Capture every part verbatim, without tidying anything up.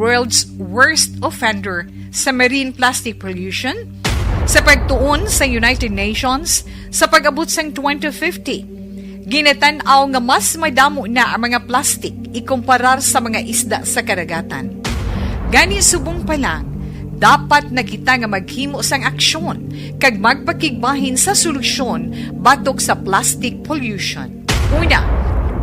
World's Worst Offender sa Marine Plastic Pollution, sa pagtuon sa United Nations, sa pag-abot sang twenty fifty, ginatan-aw nga mas madamo na ang mga plastik ikumparar sa mga isda sa kadagatan. Gani, subong pa lang, dapat na kita nga maghimo sang aksyon kag magpakigbahin sa solusyon batok sa plastic pollution. Una,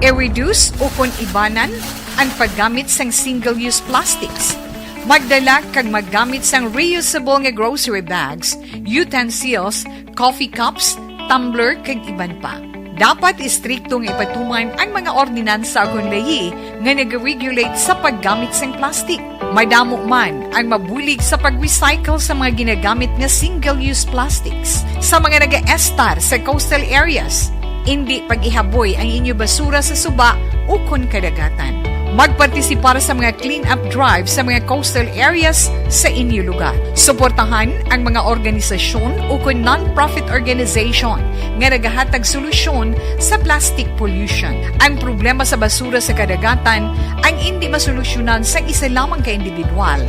i-reduce ukon ibanan ang paggamit sang single-use plastics. Magdala kag maggamit sang reusable nga grocery bags, utensils, coffee cups, tumbler, kag iban pa. Dapat istrikto nga ipatuman ang mga ordinansa ukon layi nga nag-regulate sa paggamit sang plastic. Madamo man ang mabulig sa pag-recycle sa mga ginagamit nga single-use plastics. Sa mga nagaestar sa coastal areas, indi pag-ihaboy ang inyo basura sa suba ukon kadagatan. Magpartisipar sa mga clean-up drive sa mga coastal areas sa inyo lugar. Suportahan ang mga organisasyon ukon non-profit organization nga nagahatag solusyon sa plastic pollution. Ang problema sa basura sa kadagatan ang indi masolusyonan sang isa lamang ka individual,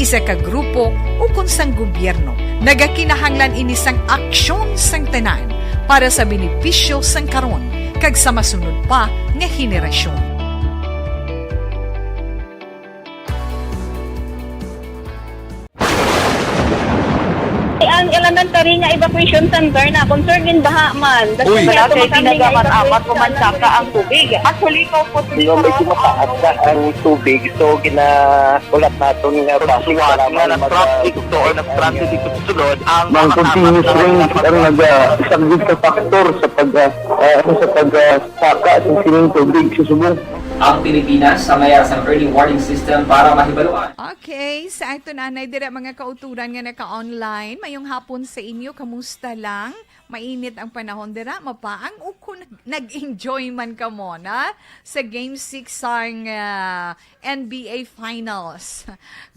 isa ka grupo, ukon sang gobyerno. Nagakinahanglan ini sang aksyon sang tanan para sa benepisyo sang karon kag sa masunod pa nga henerasyon. Ang elementary nga evacuation center na concern din baha man. Uy. Wala kay ginagamat-amat ko man saka ang tubig. Actually, ko po. Yung medyo mataas na ang tubig, so gina-, ulat naton nga traffic nga mag-, nag-traffic to or nag-transit dito sa sulod, ang continuous rain ang naga-, isang big factor sa pag-, ah, ah, sa pag-, ah, saka sa sining tubig sa subong. Ang Pilipinas sa mayar sang early warning system para mahibaluan. Okay, sa ato nanay dira, mga kauturan nga naka-online, mayong hapon sa inyo. Kamusta lang? Mainit ang panahon dira, mapaang, o kung nag-, nag-enjoy man kamo na sa Game six sang, ah, N B A Finals.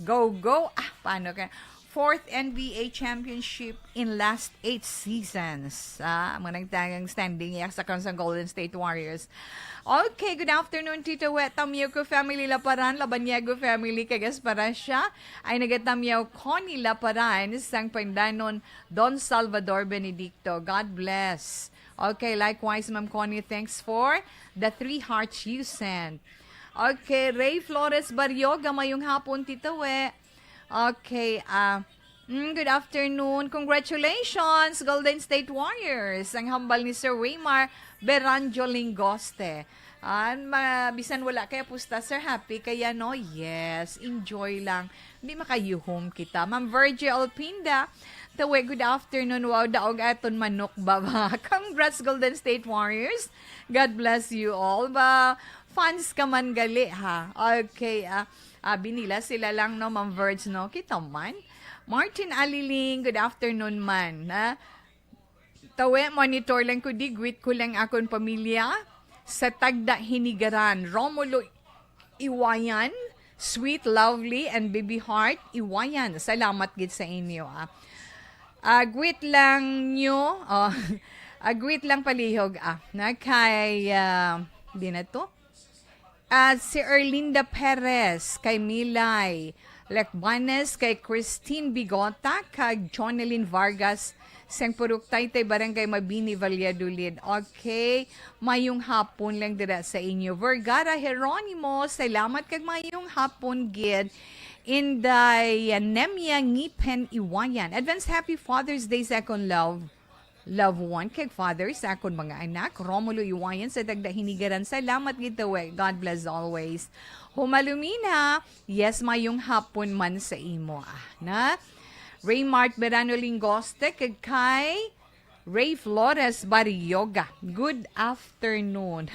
Go, go! Ah, paano ka? Fourth N B A championship in last eight seasons. Ah, mga nagtangang standing yak sa karon sang Golden State Warriors. Okay, good afternoon, Tito Wet, Tamyoko family, Laparan, Labanyego family, kag Esparacia. Ay nagatamyaw, Connie Laparan, sang Pandanon, Don Salvador Benedicto. God bless. Okay, likewise, Ma'am Connie, thanks for the three hearts you sent. Okay, Ray Flores Barrioga, mayong hapon, Tito We. Okay, ah, mm, good afternoon. Congratulations, Golden State Warriors. Ang hambal ni Sir Waymar Beranjo Lingoste. Ah, ma-, bisan wala kay pusta, Sir, happy kaya, no? Yes, enjoy lang. Di makayuhom kita. Ma'am Virgie Alpinda, Tawe, good afternoon. Wow, daog aton manok, baba. Congrats, Golden State Warriors. God bless you all. Ba, fans ka man gali, ha? Okay, ah, abi nila sila lang, no, Ma'am Virge, no? Kita man. Martin Aliling, good afternoon man, ha? Tawe, monitor lang ko, di, greet ko lang akon pamilya sa Tagda Hinigaran. Romulo Iwayan, Sweet, Lovely, and Baby Heart Iwayan. Salamat gid sa inyo, ah. Ah, greet lang nyo, oh, ah, greet lang palihog, ah, na kay, ah, di na to? Ah, si Erlinda Perez, kay Milay Lecbanes, kay Christine Bigota, kag Jonelyn Vargas, sang Purok Taytay, Barangay Mabini, Valladolid. Okay, mayong hapon lang dira sa inyo. Vergara Jeronimo, salamat kag mayong hapon gid. Inday Nemia Ngipen Iwayan. Advance happy Father's Day sa akon love, loved one, kag father sa akon mga anak, Romulo Iwayan sa Tagda Hinigaran. Salamat gid, Tawe. God bless always. Humalumina, yes, mayong hapon man sa imo, ah, na? Raymart Berano Lingoste, kag kay Ray Flores Barrioga. Good afternoon.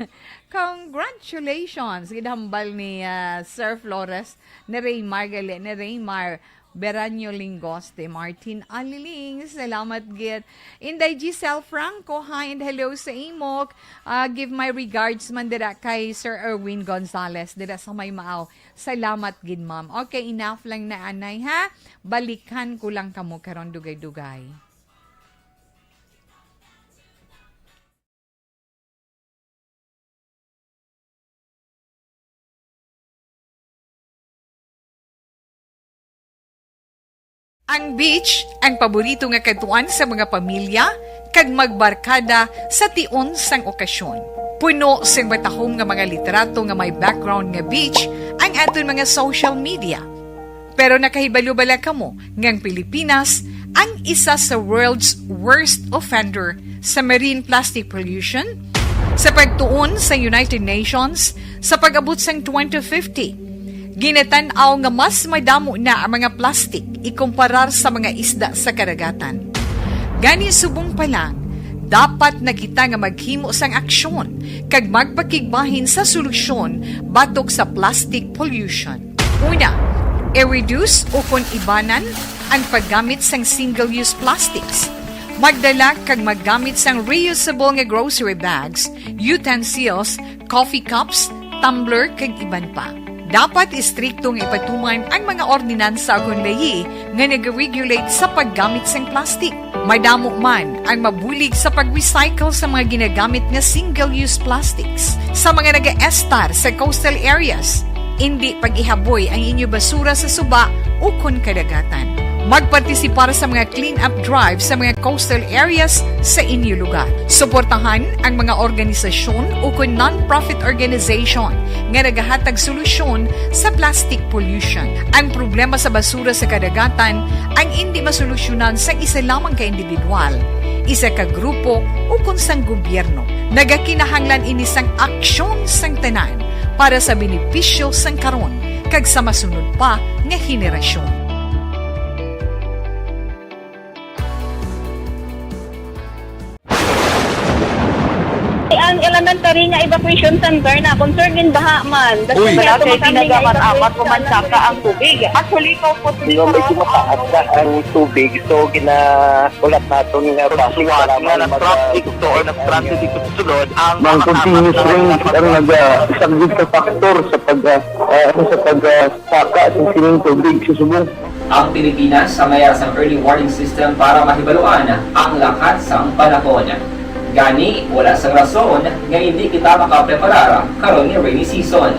Congratulations. Gid hambal ni, ah, Sir Flores, ni Raymar, gali, ni Raymar Beranyo Lingoste, Martin Aliling, salamat gid. Inday Giselle Franco, hi and hello sa imok. Ah, give my regards man dira kay Sir Erwin Gonzalez, dira sa Maymaaw. Salamat gid, ma'am. Okay, enough lang na, anay, ha? Balikan ko lang kamo karon dugay-dugay. Ang beach ang paborito nga kadtuan sa mga pamilya kag magbarkada sa tion sang okasyon. Puno sing matahom nga mga litrato nga may background nga beach ang aton mga social media. Pero nakahibalo bala kamo nga ang Pilipinas ang isa sa world's worst offender sa marine plastic pollution? Sa pagtuon sa United Nations, sa pag-abot sang twenty fifty, ginatan-aw nga mas madamo na ang mga plastic ikumparar sa mga isda sa kadagatan. Gani, subong pa lang, dapat na kita nga maghimo sang aksyon kag magpakigbahin sa solusyon batok sa plastic pollution. Una, i-reduce ukon ibanan ang paggamit sang single-use plastics. Magdala kag maggamit sang reusable nga grocery bags, utensils, coffee cups, tumbler, kag iban pa. Dapat istrikto nga ipatuman ang mga ordinansa ukon layi nga nag-regulate sa paggamit sang plastic. Madamo man ang mabulig sa pag-recycle sa mga ginagamit nga single-use plastics. Sa mga nagaestar sa coastal areas, indi pag-ihaboy ang inyo basura sa suba ukon kadagatan. Magpartisipar sa mga clean-up drive sa mga coastal areas sa inyo lugar. Suportahan ang mga organisasyon ukon non-profit organization nga nagahatag solusyon sa plastic pollution. Ang problema sa basura sa kadagatan ang indi masolusyonan sang isa lamang ka individual, isa ka grupo, ukon sang gobyerno. Nagakinahanglan ini sang aksyon sang tanan para sa benepisyo sang karon kag sa masunod pa nga henerasyon. Ang elementary nga evacuation center na concern din baha man. Uy. Wala kay tinagamat-amat, umansaka ang tubig. Actually, ko po, medyo mataas na ang tubig, so ginahulat naton nga bus nga nag-traffic to or nag-transit dito sa sulod ang mga continuous rains ang nagasaglit sa factor sa pag, ah, ah, sa pag, ah, saka sa sining tubig sa subong. Ang Pilipinas ang may sang early warning system para mahibaluan ang lakat sang panahon. Gani, wala sang rason nga hindi kita makapreparar karon nga rainy season.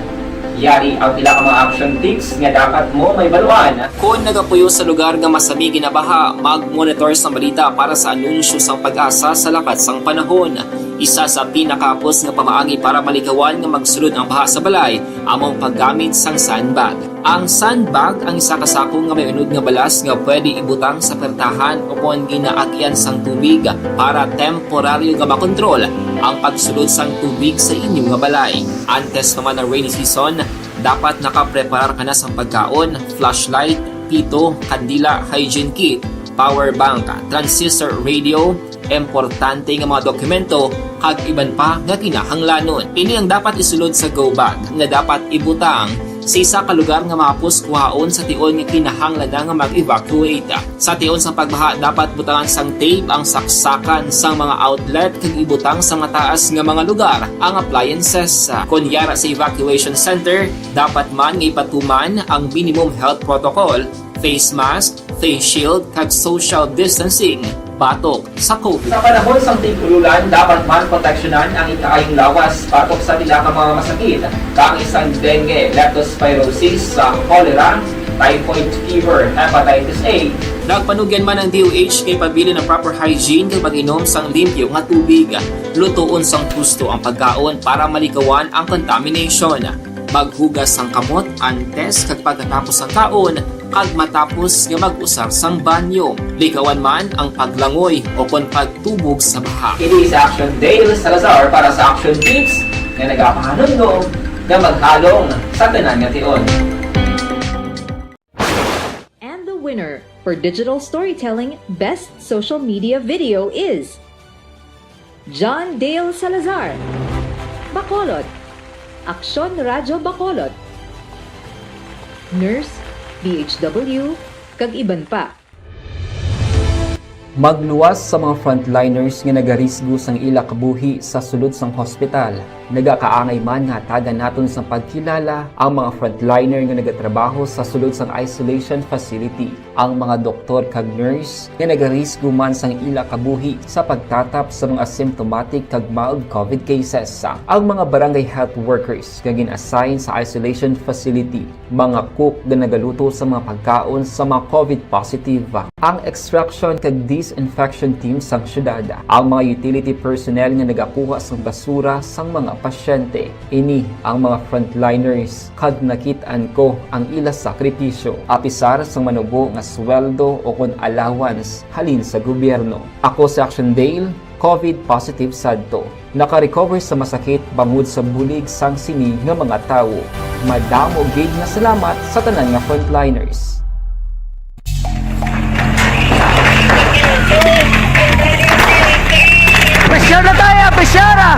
Yari ang pila ka mga action tips nga dapat mo mahibaluan. Kon nagapuyo sa lugar nga masami ginabaha, mag-monitor sang balita para sa anunsyo sang PAGASA sa lakat sang panahon. Isa sa pinakahapos nga pamaagi para malikawan nga magsulod ang baha sa balay amo ang paggamit sang sandbag. Ang sandbag ang isa ka sako nga may unod nga balas nga pwede ibutang sa pertahan ukon ginaagian sang tubig para temporaryo nga makontrol ang pagsulod sang tubig sa inyo nga balay. Antes pa man ang rainy season, dapat nakapreparar ka na sang pagkaon, flashlight, pito, kandila, hygiene kit, power bank, transistor radio, importante nga mga dokumento, kag iban pa nga kinahanglanon. Ini ang dapat isulod sa go bag nga dapat ibutang sa isa ka lugar nga mahapos kuhaon sa tion nga kinahanglan na nga mag-evacuate. Sa tion sang pagbaha, dapat butangan sang tape ang saksakan sang mga outlet kag ibutang sa mataas nga mga lugar ang appliances. Kon yara sa evacuation center, dapat man nga ipatuman ang minimum health protocol, face mask, face shield, kag social distancing batok sa COVID. Sa panahon sang tig-ululan, dapat man proteksyonan ang ikaayong lawas batok sa pila ka mga masakit, kaangay sang dengue, leptospirosis, sa cholera, typhoid fever, hepatitis A. Nagpanugyan man ang D O H kay pabilin ang proper hygiene kag pag-inom sang limpyo nga tubig. Lutoon sang husto ang pagkaon para malikawan ang contamination. Maghugas sang kamot antes kag pagkatapos sang kaon, kag matapos nga mag-usar sang banyo. Likawan man ang paglangoy ukon pagtubog sa baha. Ini si Action Dale Salazar para sa Action Tips nga nagapahanumdom nga maghalong sa tanan nga tion. And the winner for digital storytelling best social media video is John Dale Salazar, Bacolod, Aksyon Radyo Bacolod, Nurse, D H W, kag iban pa. Magluwas sa mga frontliners nga nagarisgo sang ila kabuhi sa sulod sang hospital. Nagakaangay man nga hatagan naton sang pagkilala ang mga frontliner nga nagatrabaho sa sulod sang isolation facility, ang mga doktor kag nurse nga nagarisgo man sang ila kabuhi sa pagtatap sa mga symptomatic kag mild COVID cases, ang mga barangay health workers nga gin-assign sa isolation facility, mga cook nga nagaluto sa mga pagkaon sa mga COVID positive, ang extraction kag disinfection team sang syudad, ang mga utility personnel nga nagakuha sang basura sang mga pasyente. Ini ang mga frontliners, kag nakit-an ko ang ila sakripisyo, apisar sang manubo nga sweldo o kon allowance halin sa gobyerno. Ako si Action Dale, COVID positive sadto. Naka-recover sa masakit bangod sa bulig sang sini nga mga tawo. Madamo gid nga salamat sa tanan nga frontliners. Pressure na tayo! Pressure na!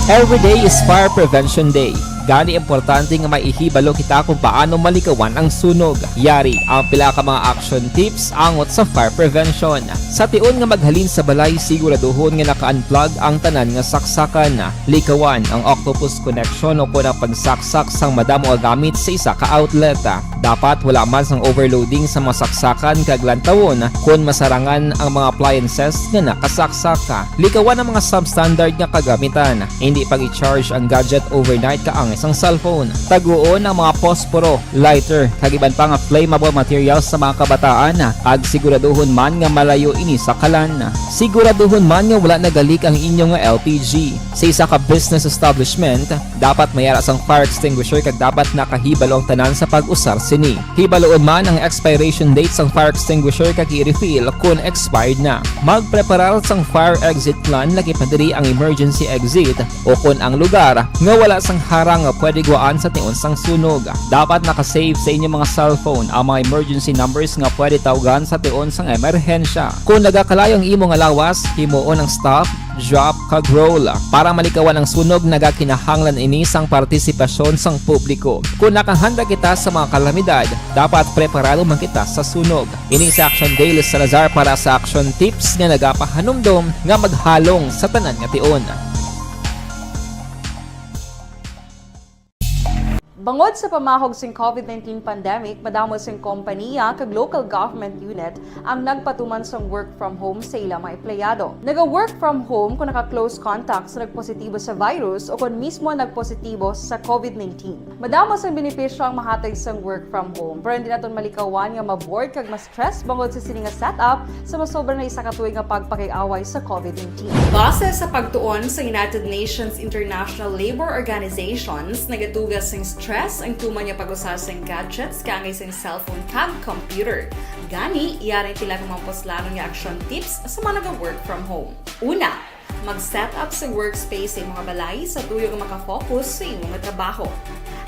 Every day is Fire Prevention Day. Gani, importante nga may ihibalo kita kung paano malikawan ang sunog. Yari ang pila ka mga action tips angot sa fire prevention. Sa tion nga maghalin sa balay, siguraduhon nga naka-unplug ang tanan nga saksakan. Likawan ang octopus connection o kon ang pagsaksak sang madamo nga gamit sa isa ka outlet. Dapat wala man sang overloading sa mga saksakan kag lantawon kon masarangan ang mga appliances nga nakasaksak. Likawan ang mga substandard nga kagamitan. Indi pag-i-charge ang gadget overnight kaangay sang cellphone. Taguon ang mga posporo, lighter, kag iban pa nga flammable materials sa mga kabataan, kag siguraduhon man nga malayo ini sa kalan. Siguraduhon man nga wala nagalik ang inyo nga L P G. Sa isa ka business establishment, dapat may ara sang fire extinguisher kag dapat nakahibalo ang tanan sa pag-usar sini. Hibaloon man ang expiration date sang fire extinguisher kag i-refill kon expired na. Magpreparar sang fire exit plan, lakip na diri ang emergency exit o kon ang lugar nga wala sang harang nga pwede gwaan sa tion sang sunog. Dapat naka-save sa inyo mga cellphone ang mga emergency numbers nga pwede tawgan sa tion sang emerhensya. Kon nagakalayo ang imo nga lawas, himuon ang stop, drop, kag roll. Para malikawan ang sunog, nagakinahanglan ini sang partisipasyon sang publiko. Kon nakahanda kita sa mga kalamidad, dapat preparado man kita sa sunog. Ini si Action Dale Salazar para sa Action Tips nga nagapahanumdom nga maghalong sa tanan nga tion. Bangod sa pamahog sing COVID nineteen pandemic, madamo sing kompaniya kag local government unit ang nagpatuman sang work from home sa ila mga empleyado. Naga-work from home kon naka-close contact sa nagpositibo sa virus o kon mismo nagpositibo sa COVID nineteen. Madamo sang benepisyo ang mahatag sang work from home, pero hindi naton malikawan nga ma-bored kag ma-stress bangod sa sini nga setup sa masobra na isa ka tuig nga pagpakig-away sa COVID nineteen. Base sa pagtuon sa United Nations International Labor Organizations, nagatuga sing stress ang tuman nga pag-usa sing gadgets kaangay sing cellphone kag computer. Gani, yari ang pila ka mga puslanon nga action tips sa mga naga-work from home. Una, mag-set up sa workspace sa imo nga balay sa tuyo nga maka-focus sa imo nga trabaho.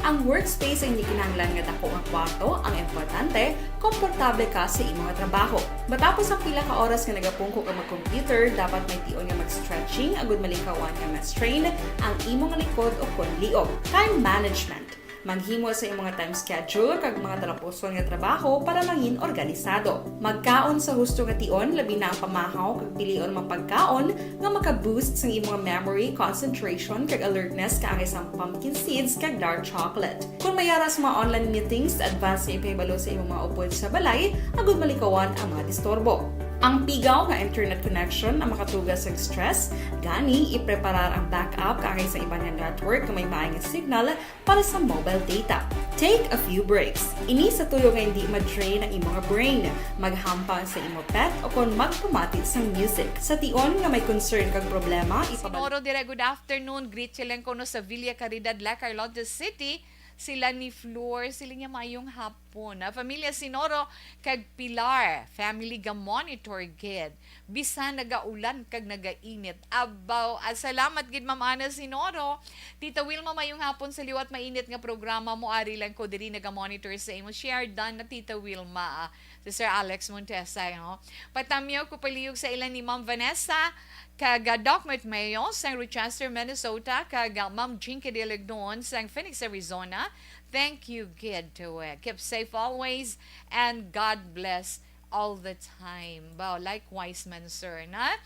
Ang workspace ay hindi kinahanglan nga dako nga kwarto, ang importante, komportable ka sa imo nga trabaho. Matapos ang pila ka oras nga nagapungko ka mag-computer, dapat may tion nga mag-stretching agud malikawan nga ma-strain ang imo nga likod o kon liog. Time management. Maghimo sa imo nga time schedule kag mga talapuson nga trabaho para mangin organisado. Magkaon sa husto nga tion, labi na ang pamahaw kag pilion ang mga pagkaon nga maka-boost sang imo nga memory, concentration, kag alertness kaangay sang pumpkin seeds kag dark chocolate. Kon may ara sa mga online meetings, advance nga ipahibalo sa imo mga upod sa balay agud malikawan ang mga disturbo. Ang pigaw nga internet connection ang makatuga sa stress, gani ipreparar ang backup kaangay sa iban nga network nga may maay nga signal para sa mobile data. Take a few breaks. Ini sa tuyo nga hindi ma-drain ang imo nga brain. Maghampang sa imo pet o kon magpamati sang music. Sa tion nga may concern kag problema, ipabal- Sinoro dire, good afternoon. Greet sila kuno sa Villa Caridad, La Carlota City. Sila ni Flor, sila niya maayong hapon. Ah, Familia Sinoro kag Pilar, family ga-monitor gid. Bisan nagaulan kag nagainit. Abaw, ah, salamat gid, Ma'am Ana Sinoro. Tita Wilma, mayong hapon sa liwat mainit nga programa mo. Ari lang ko diri naga-monitor sa imo. Share done na, Tita Wilma. Ah, si Sir Alex Montesa, no? Patamyaw ko palihog sa ilan ni Ma'am Vanessa, kag, ah, Doc Mart Mayo sang Rochester, Minnesota, kag, ah, Ma'am Jinky Dilignon sang Phoenix, Arizona, Thank you gid to, eh. Keep safe always and God bless all the time. Ba, likewise man, sir, na?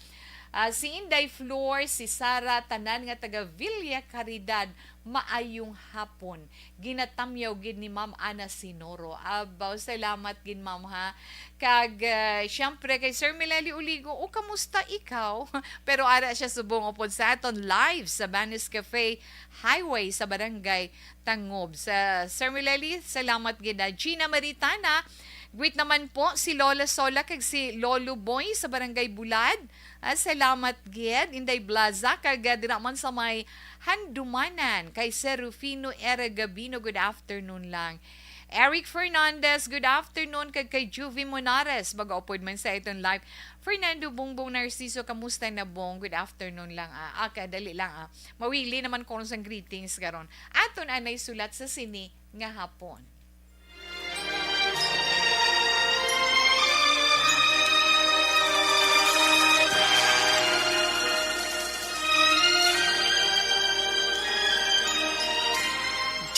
Ah, si Inday Flor, si Sara, tanan nga taga Villa Caridad, maayong hapon. Ginatamyaw gid ni Ma'am Ana Sinoro. Abaw, salamat gid, Ma'am, ha. Kag, ah, siyempre kay Sir Mileli Uligo, "O, kamusta ikaw?" Pero ara siya subong upod sa aton live sa Banis Cafe Highway sa Barangay Tangob. Sa Sir Mileli, salamat gid, ah. Gina Maritana, greet naman po si Lola Sola kag si Lolo Boy sa Barangay Bulad. Ah, salamat gid, Inday Blaza, kag, ah, dira man sa may Handumanan, kay Sir Rufino Era Gabino, good afternoon lang. Eric Fernandez, good afternoon, kag kay Juvie Monares, mag-upod man sa iton live. Fernando Bongbong Narciso, kamusta na, Bong? Good afternoon lang, ah. Ah, kadali lang, ah. Mawili naman ko sang greetings karon. Aton anay sulat sa sini nga hapon.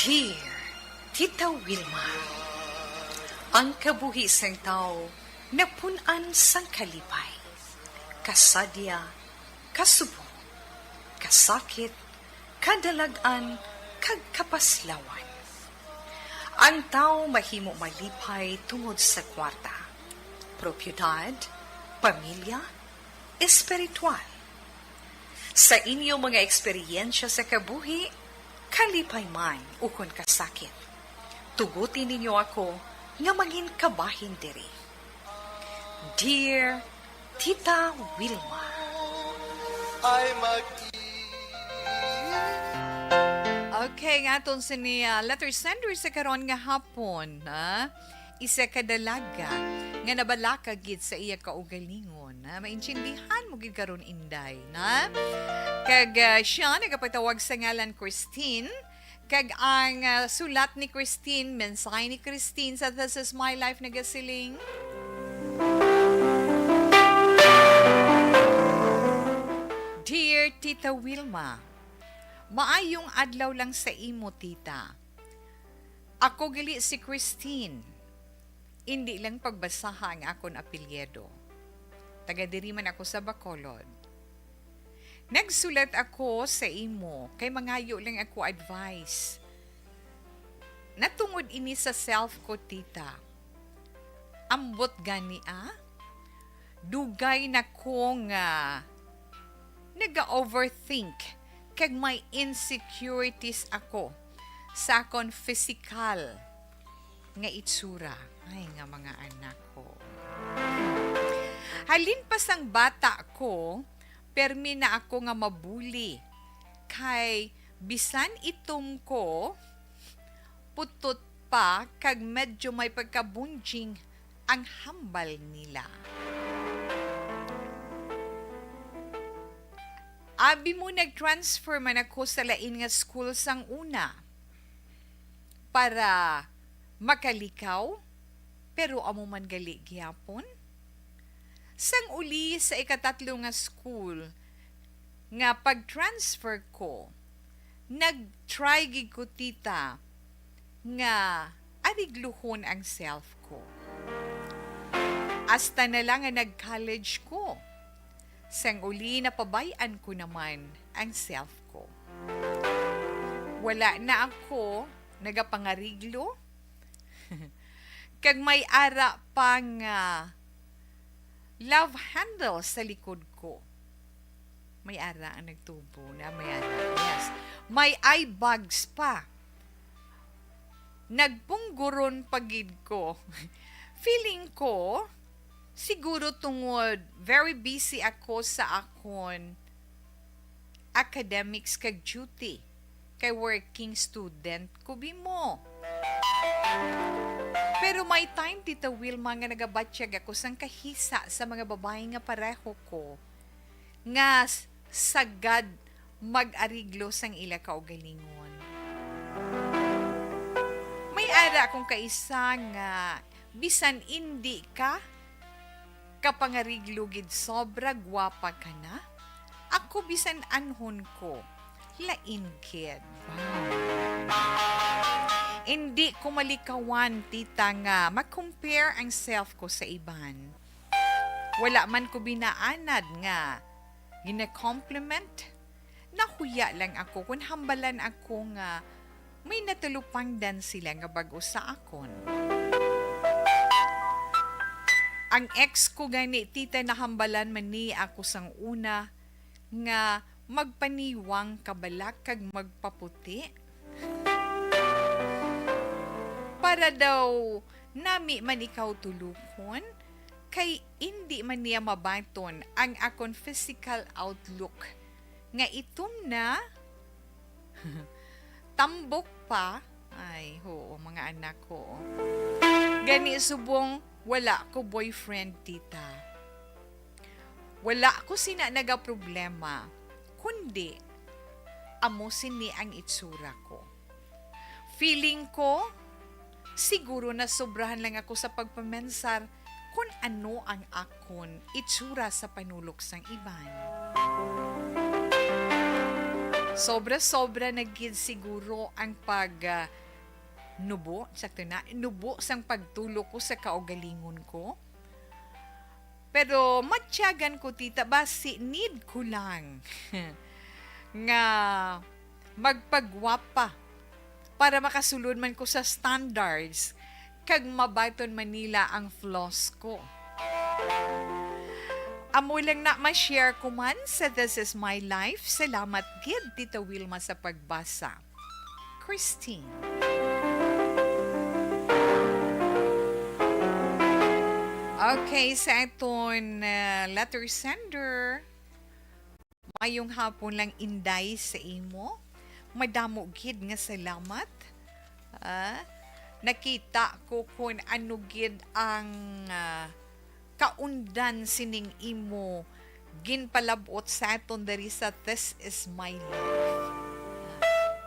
Dear Tita Wilma, ang kabuhi sang tawo napun-an sang kalipay, kasadya, kasubong, kasakit, kadalag-an, kag kapaslawan. Ang tawo mahimo malipay tungod sa kwarta, propiedad, pamilya, espiritual. Sa inyo mga eksperyensya sa kabuhi, kalipay man ukon kasakit, tuguti ninyo ako nga mangin kabahin diri. Dear Tita Wilma. Ay mag- Okay, nga aton sini, ah, letter sender sa karon nga hapon, ha? Isa ka dalaga nga nabalaka gid sa iya kaugalingon, ha? Maintindihan mo gid karon, Inday, na? Kag, ah, siya nagapatawag sa ngalan Christine. Kag ang, ah, sulat ni Christine, mensahe ni Christine sa This Is My Life nagasiling, Dear Tita Wilma, maayong adlaw lang sa imo, tita. Ako gali si Christine. Indi lang pagbasaha ang akon apelyido. Taga diri man ako sa Bacolod. Nagsulat ako sa imo kay mangayo lang ako advice. Natungod ini sa self ko, tita. Ambot gani, ah? Dugay na ko nga naga-overthink kag may insecurities ako sa akon physical nga itsura. Ay, nga mga anak ko. Halin pa sang bata ko, permi na ako nga mabuli. Kay bisan itom ko, putot pa kag medyo may pagkabunjing ang hambal nila. Abi mo, nag-transfer man ako sa lain nga school sang una para makalikaw, pero amo man gali gihapon. Sang uli sa ikatatlo nga school nga pag-transfer ko, nag-try gid ko, tita, nga arigluhon ang self ko. Hasta na lang nga nag-college ko, sang uli napabay-an ko naman ang self ko. Wala na ako nagapangariglo, kag may ara pa nga love handle sa likod ko. May ara ang nagtubo na, may ara. Yes. May eye bags pa. Nagpungguron pa gid ko. Feeling ko, siguro tungod very busy ako sa akon academics kag duty, kay working student ko bimo. Pero may time, Tita Wilma, nga nagabatyag ako sang kahisa sa mga babayi nga pareho ko nga s-, sagad mag-ariglo sang ila kaugalingon. May ara akong kaisa nga bisan indi ka kapangariglo gid, sobra gwapa ka na. Ako bisan anhon ko, lain gid. Wow. Indi ko malikawan, tita, nga ma-compare ang self ko sa iban. Wala man ko binaanad nga gina-compliment. Nahuya lang ako kon hambalan ako nga may natalupangdan sila nga bag-o sa akon. Ang ex ko gani, tita, nahambalan man ni ako sang una nga magpaniwang kabalak kag magpaputi para daw nami man ikaw tulokon, kay indi man niya mabaton ang akon physical outlook nga itom na, tambok pa. Ay, oo, mga anak ko. Gani, subong wala ko boyfriend, tita, wala ko sina nagaproblema, kundi amo sini ang itsura ko. Feeling ko, siguro nasobrahan lang ako sa pagpamensar kon ano ang akon itsura sa panulok sang iban. Sobra-sobra na gid siguro ang pag, ah, nubo, sakto na, nubo sang pagtulok ko sa kaugalingon ko. Pero matyagan ko, tita, basi need ko lang nga magpagwapa para makasulod man ko sa standards kag mabaton man nila ang flaws ko. Amo lang na ma-share ko man sa This Is My Life. Salamat gid, Tita Wilma, sa pagbasa. Christine. Okay, sa aton, uh, letter sender, mayong hapon lang, Inday, sa imo. Madamo gid nga salamat. Ah, nakita ko kung ano gid ang, ah, kaundan sining imo ginpalab-ot sa aton diri sa This Is My Life.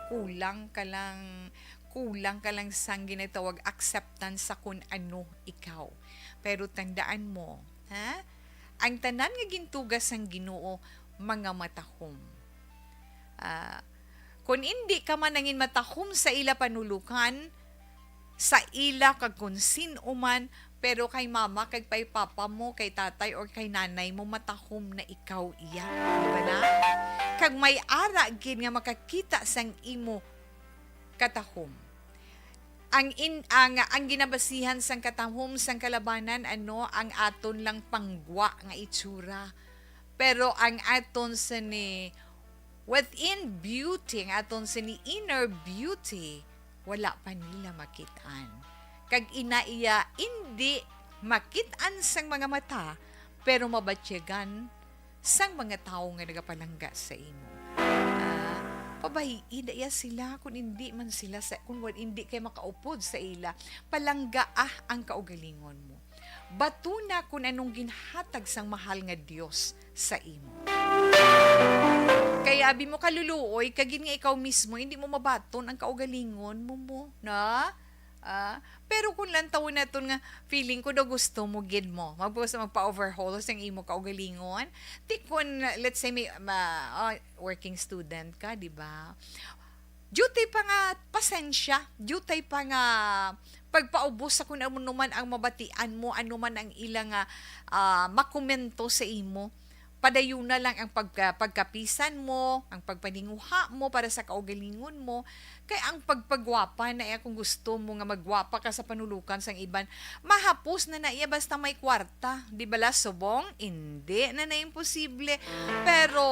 Kulang ka lang, kulang ka lang sang ginatawag acceptance sa kun ano ikaw. Pero tandaan mo, ha? Ang tanan nga gintuga sang Ginoo, mga matahom. Ah, kun indi ka man nangin matahom sa ila panulukan, sa ila kag kun sin-o man, pero kay mama, kay pay papa mo, kay tatay, or kay nanay mo, matahom na ikaw iya. Di ba na? Kag may ara gid nga makakita sang imo katahom. Ang in-, ang, ang ginabasihan sang katahom sang kalabanan, ano, ang aton lang panggwa nga itsura. Pero ang aton sini within beauty, ang aton sini inner beauty, wala pa nila makit-an. Kag ina iya indi makit-an sang mga mata, pero mabatyagan sang mga tawo nga nagapalangga sa imo. Ah, pabayi-i na iya sila, kung indi man sila sa, kung wal-, indi kay makaupod sa ila, palanggaa ang kaugalingon mo. Batuna kung anong ginhatag sang mahal nga Dios sa imo. Kay abi mo kaluluoy, kagin nga ikaw mismo, hindi mo mabaton ang kaugalingon mo, mo, na? Ah, pero kung lantawon naton nga, feeling ko daw gusto mo gid mo. Magpus-, magpa-overhaul sang imo kaugalingon. Ti kun, let's say, may, ma-, ah, working student ka, di ba? Dutay pa nga pasensya, dutay pa nga pagpaubos sa kung ano man ang mabatian mo, ano man ang ila nga, ah, makomento sa imo. Padayuna lang ang pagka-, pagkapisan mo, ang pagpaninguha mo para sa kaugalingon mo. Kay ang pagpagwapa na iya, kung gusto mo nga magwapa ka sa panulukan sang iban, mahapos na na iya basta may kwarta. Di bala, subong? Indi na na imposible. Pero,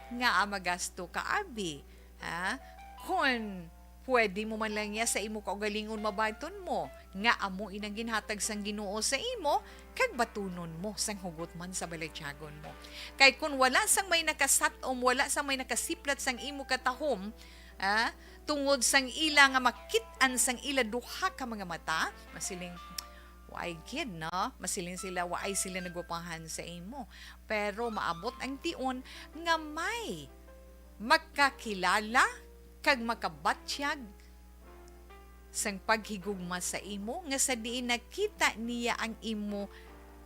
ngaa magasto ka, abi? Ha? Kon pwede mo man lang niya sa imo kaugalingon, mabaton mo nga amo inang ginhatag sang Ginoo sa imo, kag batunon mo sang hugot man sa balatyagon mo. Kay kon wala sang may nakasatom, wala sang may nakasiplat sang imo katahom, ah, tungod sang ila nga makit-an sang ila duha ka mga mata, masiling, "Waay gid, no?" Masiling sila, "Waay sila nagwapahan sa imo." Pero maabot ang tion nga may makakilala kag makabatyag sang paghigugma sa imo, nga sa diin nakita niya ang imo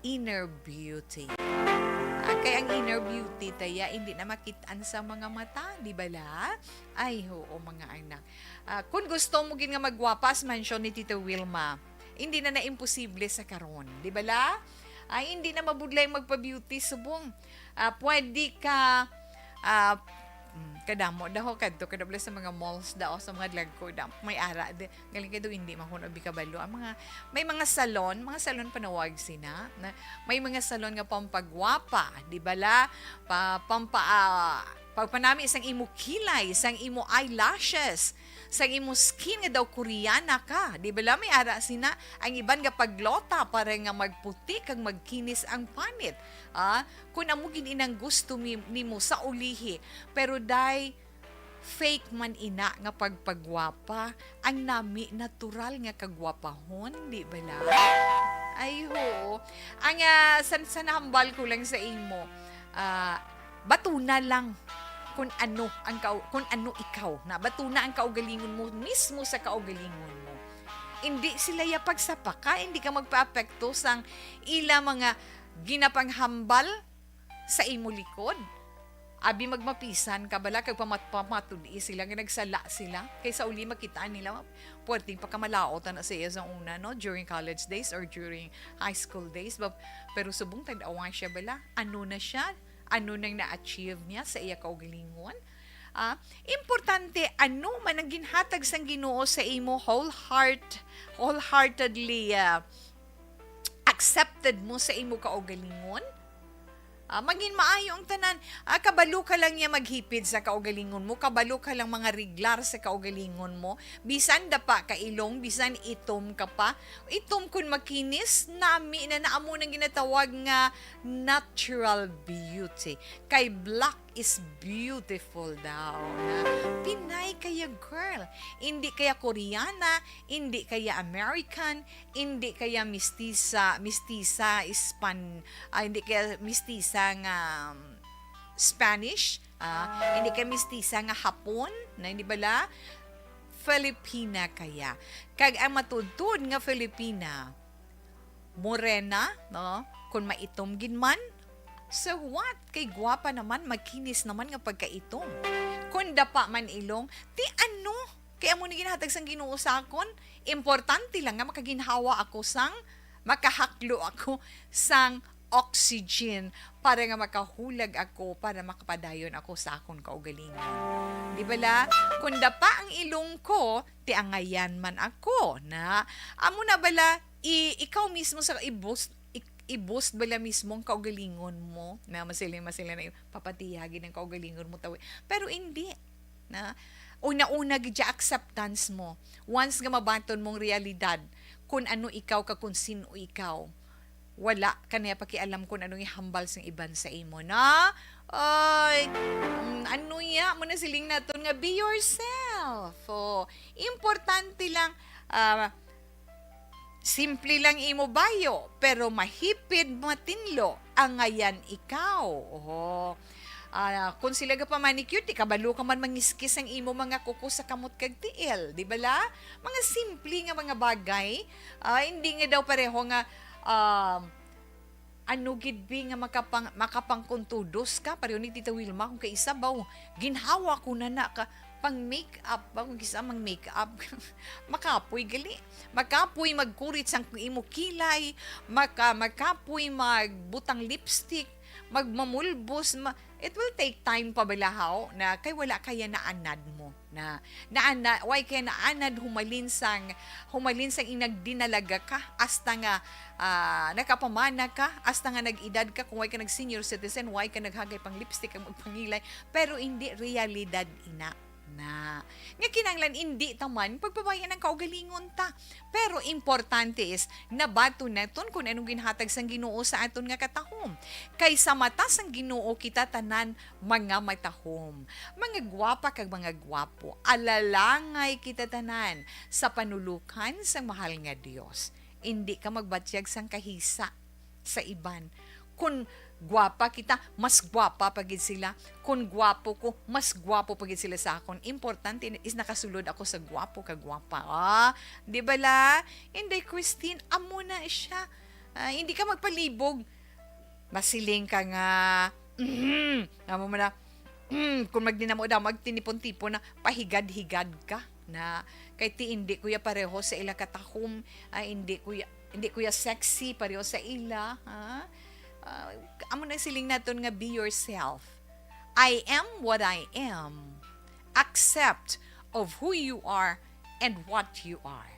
inner beauty. Ah, kay ang inner beauty, taya, hindi na makitaan sa mga mata, di ba la? Ay, oo, mga anak. Ah, kung gusto mo gid nga magwapas, mansyon ni Tita Wilma, hindi na na imposible sa karon, di ba la? Ay, hindi na mabudlay magpa-beauty subong. Ah, pwede ka, ah, mm, kadamo daw, kadto ka daw sa mga malls daw, sa mga drug court daw, may ara di, galing kay daw hindi man kuno abi kabalo. Ang mga, may mga salon, mga salon panawag sina, na, may mga salon nga pampagwapa, di ba la? Pa, pampa, ah, pagpanami sang imo kilay, sang imo eyelashes, sang imo skin nga daw Koreana ka, di ba la? May ara sina, ang iban nga paglota para nga magputi kag magkinis ang panit. Ah, kung amo gid inang gusto mi, nimo sa ulihi, pero day, fake man ina nga pagpagwapa, ang nami natural nga kagwapahon, di ba la? Ay, ho. Ang, ah, san, sa nahambal ko lang sa imo, ah, batuna lang kung ano ang kau-, kung ano ikaw. Na batuna ang kaugalingon mo mismo sa kaugalingon mo. Hindi sila ya pagsapaka, hindi ka magpaapekto sang ila mga ginapanghambal sa imo likod. Abi magmapisan ka bala kag pamat-, pamatud-i sila nga nagsala sila. Kay sa uli makitaan nila, puwerteng pakamalaot na sa iya sa una, no? During college days or during high school days. Ba-, pero subong tag-awa siya bala, ano na siya? Ano nang na-achieve niya sa iya kaugalingon? Ah, importante, ano man ang ginhatag sang Ginoo sa imo whole heart, wholeheartedly, ah, accepted mo sa imo kaugalingon? Ah, mangin maayo ang tanan. Ah, kabalo ka lang niya maghipid sa kaugalingon mo. Kabalo ka lang mga riglar sa kaugalingon mo. Bisan dapa ka ilong, bisan itom ka pa. Itom kun makinis, nami na na amo nang ginatawag nga natural beauty. Kay black is beautiful daw. Na, Pinay kaya girl. Hindi kaya Koreana, hindi kaya American, hindi kaya mistisa, mistisa Span-, ah, hindi kaya mistisa nga, um, Spanish, ah, hindi kaya mistisa nga Hapon, na hindi bala? Filipina kaya. Kag ang matudtod nga Filipina, morena, no? Kung maitom gid man, so what? Kay gwapa naman, makinis naman nga pagkaitom. Kung dapa man ilong, ti ano? Kay amo ni ginhatag sang Ginoo sa akon, importante lang nga makaginhawa ako sang, makahaklo ako sang oxygen para nga makahulag ako, para makapadayon ako sa akon kaugalingon. Di bala? Kung dapa ang ilong ko, ti angayan man ako, na. Amo na bala, i-, ikaw mismo sa i-boost, i-, i-boost bala mismo ang kaugalingon mo, na masiling, masiling na yung papatiyagin ang kaugalingon mo, tawi. Pero hindi, na. Una-una gid siya acceptance mo. Once nga mabaton mong realidad, kung ano ikaw ka, kung sino ikaw, wala ka na pakialam kung anong ihambal sang iban sa imo, na. Ay, mm, ano ya? Mo na siling naton nga, "Be yourself." Oh, importante lang, ah, simple lang imo bayo, pero mahipid matinlo, angayan ikaw. Oh. Ah, kung sila ga pa manicure, ti kabalo ka man mangiskis ang imo mga kuko sa kamot kag tiil, di bala? Mga simple nga mga bagay, ah, hindi nga daw pareho nga, ah, ano gid bi nga makapang-, makapangkuntudos ka, pareho ni Tita Wilma, kung kay isa ba, oh, ginhawa ko na na ka, pang make up ba, kung kisa mang make up, makapoy gali, makapoy magkurit sang imo kilay, maka-, makapoy magbutang lipstick, magmamulbos, ma-, it will take time pa balahaw na kay wala kaya naanad mo. Na, na, na, way kaya naanad humalin sang, humalin sang inagdinalaga ka, hasta nga, ah, nakapamana ka, hasta nga nag-edad ka, kung way ka nag-senior citizen, way ka naghagay pang lipstick ang magpangilay, pero hindi realidad ina. Na, nga kinahanglan hindi taman pagpabayan ang kaugalingon ta. Pero importante is, nabaton naton kung anong ginhatag sang Ginoo sa aton nga katahom. Kay sa mata sang Ginoo kita tanan mga matahom, mga gwapa kag mga gwapo. Alalangay kita tanan sa panulukan sang mahal nga Dios. Indi ka magbatyag sang kahisa sa iban. Kun gwapa kita, mas gwapa pa gid sila. Kun gwapo ko, mas gwapo pa gid sila sa akon. Importante is nakasulod ako sa gwapo ka gwapa. Ah, di ba la? Inday Christine, amo na siya. Ah, hindi ka magpalibog. Masiling ka nga, mm, amo mo na, mm, kung magdinamo-damo, magtinipon-tipon na, pahigad-higad ka na, kay ti hindi ko ya pareho sa ila katahom, ay, hindi ko ya, hindi ko ya sexy pareho sa ila, ha? Ah, amo na siling naton nga, "Be yourself. I am what I am. Accept of who you are and what you are."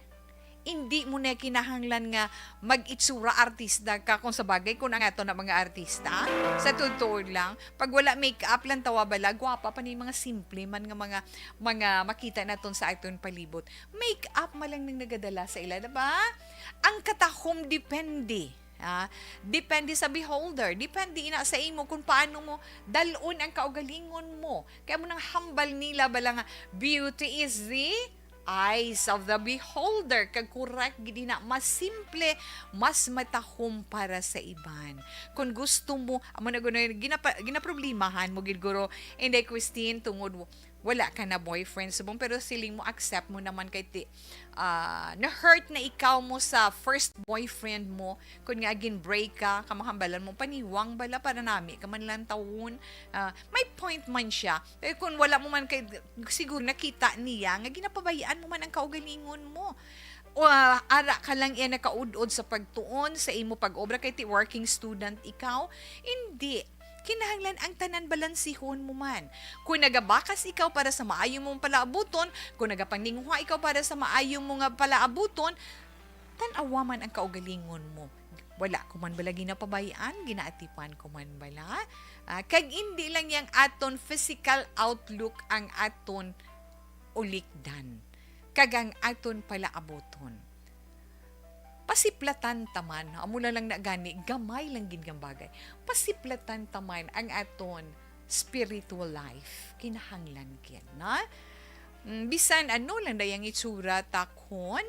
Hindi mo na kinahanglan nga mag-itsura artista ka, kung sa bagay, kung ang ato na mga artista, sa totoo lang, pag wala make-up lang, tawa bala, gwapa pa ni mga simple man nga mga, mga makita naton sa aton palibot. Make-up man lang nang nagadala sa ila, diba? Ang katahom depende. Ah, depende sa beholder, depende ina sa imo kung paano mo dal-on ang kaugalingon mo. Kaya mo nang hambal nila bala nga, "Beauty is the eyes of the beholder." Kag correct gid na, mas simple, mas matahom para sa iban. Kung gusto mo, amo na gud na ginapa-, ginaproblemahan mo gid, guro, Inday Christine, tungod wala ka na boyfriend subong, pero siling mo, accept mo naman kay ti-, ah, na-hurt na ikaw mo sa first boyfriend mo. Kun nga gin-break ka, kamahambalan mo, paniwang bala para nami ka man lang tawon. Ah, may point man siya. Eh, kung wala mo man kay, siguro nakita niya nga ginapabayaan mo man ang kaugalingon mo. O, ah, ara ka lang iya nakaud-od sa pagtuon sa imo pag-obra kay ti working student ikaw. Hindi. Kinahanglan ang tanan balansihon mo man. Kung nagabakas ikaw para sa maayo mong palaabuton, kung nagapanginguha ikaw para sa maayo mo nga palaabuton, tan-awa man ang kaugalingon mo. Wala ko man bala ginapabayaan, ginaatipan ko man bala. Ah, kag indi lang yang aton physical outlook ang aton ulikdan, kag ang aton palaabuton. Pasiplatan ta man, amo na lang na gani, gamay lang gid nga bagay. Pasiplatan ta man ang aton spiritual life. Kinahanglan gid, na? Mm, bisan ano lang na yang itsura ta, kon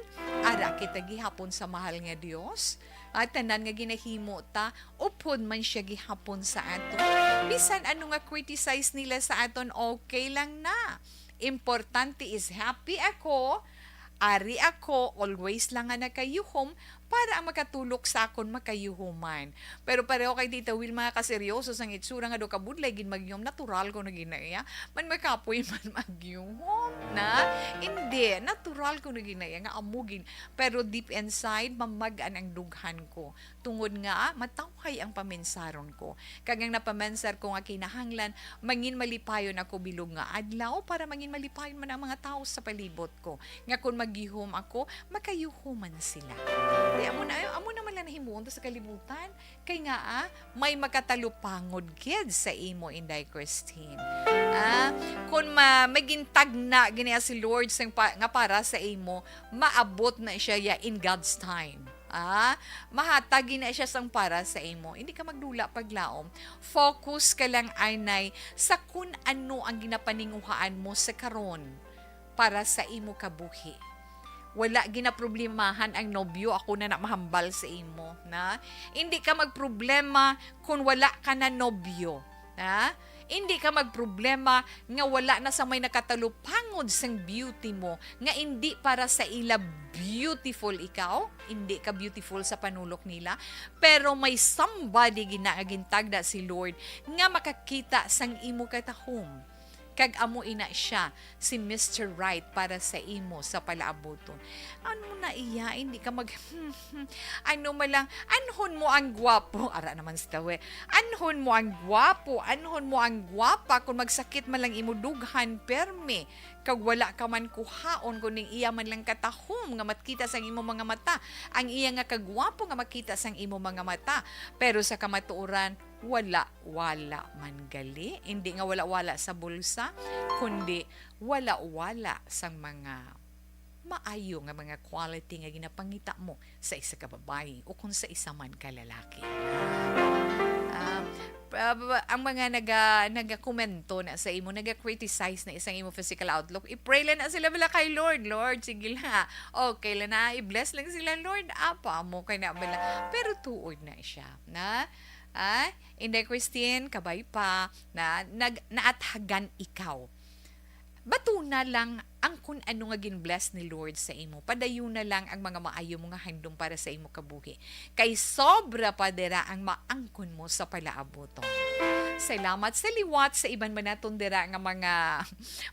ara kita gihapon sa mahal nga Dios, at tanan nga ginahimo ta, upod man siya gihapon sa aton. Bisan ano nga criticize nila sa aton, okay lang na. Importante is happy ako, ari ako, always lang nga nakayuhom, para ang makatulok sa akon makayuhoman. Pero pareho kay Tita Wilma nga kaseryoso sang itsura nga daw kabudlay gid magyuhom, natural ko na gid na iya. Man makapoy man magyuhom na. Hindi, natural ko na gid na iya nga amo gid. Pero deep inside, mamag-an ang dughan ko. Tungod nga matawhay ang pamensaron ko. Kag ang napamensar ko nga kinahanglan, mangin malipayon ako bilog nga adlaw, para mangin malipayon man ang mga tawo sa palibot ko. Nga kon magyuhom ako, makayuhoman sila. Di amo na, amo na man lang nahimuon to sa kalibutan. Kay nga, ah, may makatalupangod gid sa imo, Inday Christine. Ah, kung ma-, may gintagna gini si Lord sang pa-, nga para sa imo, maabot na siya ya in God's time. Ah, mahatag gid na siya sang para sa imo. Hindi ka magdula paglaom. Focus ka lang anay sa kun ano ang ginapaninguhaan mo sa karon para sa imo kabuhi. Wala ginaproblemahan ang nobyo, ako na na mahambal sa imo, na? Hindi ka magproblema kung wala ka na nobyo, na? Hindi ka magproblema nga wala na sa may nakatalupangod sang beauty mo, nga hindi para sa ila beautiful ikaw, hindi ka beautiful sa panulok nila, pero may somebody gina nga gintagda si Lord nga makakita sang imo katahom. Kag amo ina siya, si Mister Right para sa imo sa palaabuton. Ano na iya, hindi ka mag, ano man lang, anhon mo ang gwapo. Ara naman si Tawe. Anhon mo ang gwapo, anhon mo ang gwapa, kung magsakit man lang imo dughan, permi. Kag wala ka man kuhaon, kung ning iya man lang katahom nga makita sang imo mga mata, ang iya nga kagwapo nga makita sang imo mga mata. Pero sa kamatuoran, wala-wala man gali. Hindi nga wala-wala sa bulsa, kundi wala-wala sang mga maayo nga mga quality nga ginapangita mo sa isa ka babayi o kung sa isa man ka lalaki. Ah, pa-, pa-, ang mga naga-, nagakomento na sa imo, naga-criticize na isang imo physical outlook, i-pray lang na sila bala kay Lord. "Lord, sige la. Okay la na. I-bless lang sila, Lord." Apa mo kay na bala. Pero tuod na siya, na? Ah, Inday Christine, kabay pa na nag-, naathagan ikaw. Batuna lang ang kun ano nga gin-bless ni Lord sa imo. Padayuna lang ang mga maayo mo nga handom para sa imo kabuhi. Kay sobra pa dira ang maangkon mo sa palaabuton. Salamat sa liwat sa iban man naton dira nga mga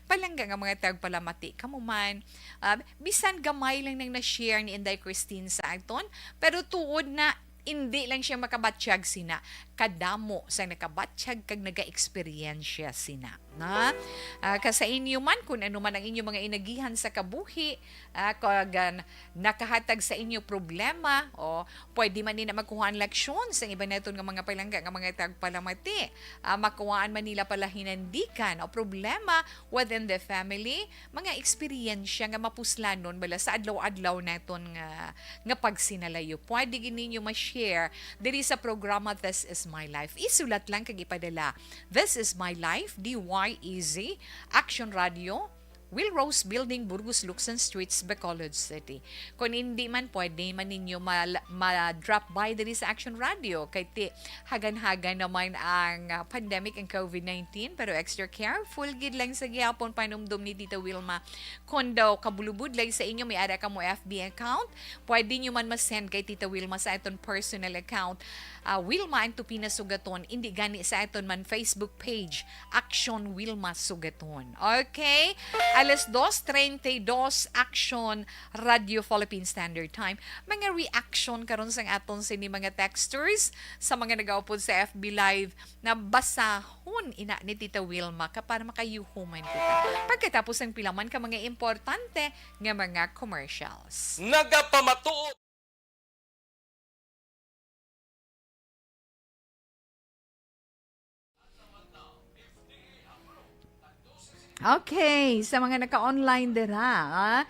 palangga nga mga tagpalamati. Kamo man, ah, bisan gamay lang nang na-share ni Inday Christine sa aton, pero tuod na hindi lang siya makabatyag sina, kadamo sa nakabatyag kag nagaeksperyensya sina. Na, ah, ka sa inyo man, kung ano man ang inyong mga inagihan sa kabuhi, ah, kag, ah, nakahatag sa inyo problema, o pwede man nina magkuhaan leksyon sa iban naton nga mga palangga nga mga tagpalamati, ah, makuhaan man nila pala hinandikan o problema within the family, mga eksperyensya nga mapuslanon bala sa adlaw-adlaw naton nga, nga pagsinalayo. Pwede gid ninyo ma-share diri sa programa This Is My Life. Isulat lang kag ipadala. This Is My Life, D Y E Z, Action Radio, Will Rose Building, Burgos, Luksan Streets, Bacolod City. Kung hindi man, pwede man ninyo mal-, ma-drop by diri sa Action Radio. Kay ti-, hagan-hagan naman ang, ah, pandemic, ang covid nineteen, pero extra careful gid lang sa gihapon, panumdom ni Tita Wilma. Kung daw kabulubod lang sa inyo, may ara ka mo F B account, pwede nyo man ma-send kay Tita Wilma sa aton personal account, ah, Wilma Antupina Sugaton, indi gani sa aton man Facebook page, Action Wilma Sugaton. Okay? Alas dos treinta y dos, Action Radio Philippine Standard Time. Mga reaction karon sang aton sini mga texters sa mga nagaupod sa F B Live na basahon ina ni Tita Wilma ka para makayuhuman kita. Pagkatapos ang pila man ka mga importante nga mga commercials. Nagapamatuod. Okay, sa mga naka-online dira, ah,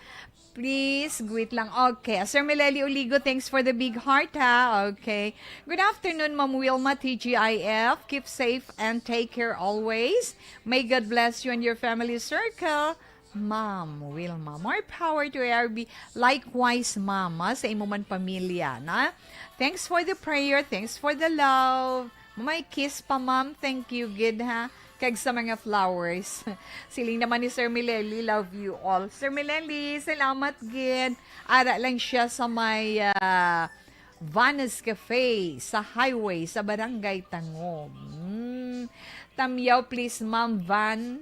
please greet lang. Okay, Sir Meleli Oligo, thanks for the big heart, ha. Okay. Good afternoon, Ma'am Wilma, T G I F. Keep safe and take care always. May God bless you and your family circle. Ma'am Wilma, more power to A R B. Likewise, Mama, sa imo man pamilya, na? Thanks for the prayer, thanks for the love. May kiss pa, Ma'am. Thank you, gid, ha? Kag sa mga flowers. Siling naman ni Sir Mileli, "Love you all." Sir Mileli, salamat, gid. Ara lang siya sa may, ah, Vanas Cafe, sa highway, sa Barangay Tangom. Mm. Tamyaw, please, Ma'am Van.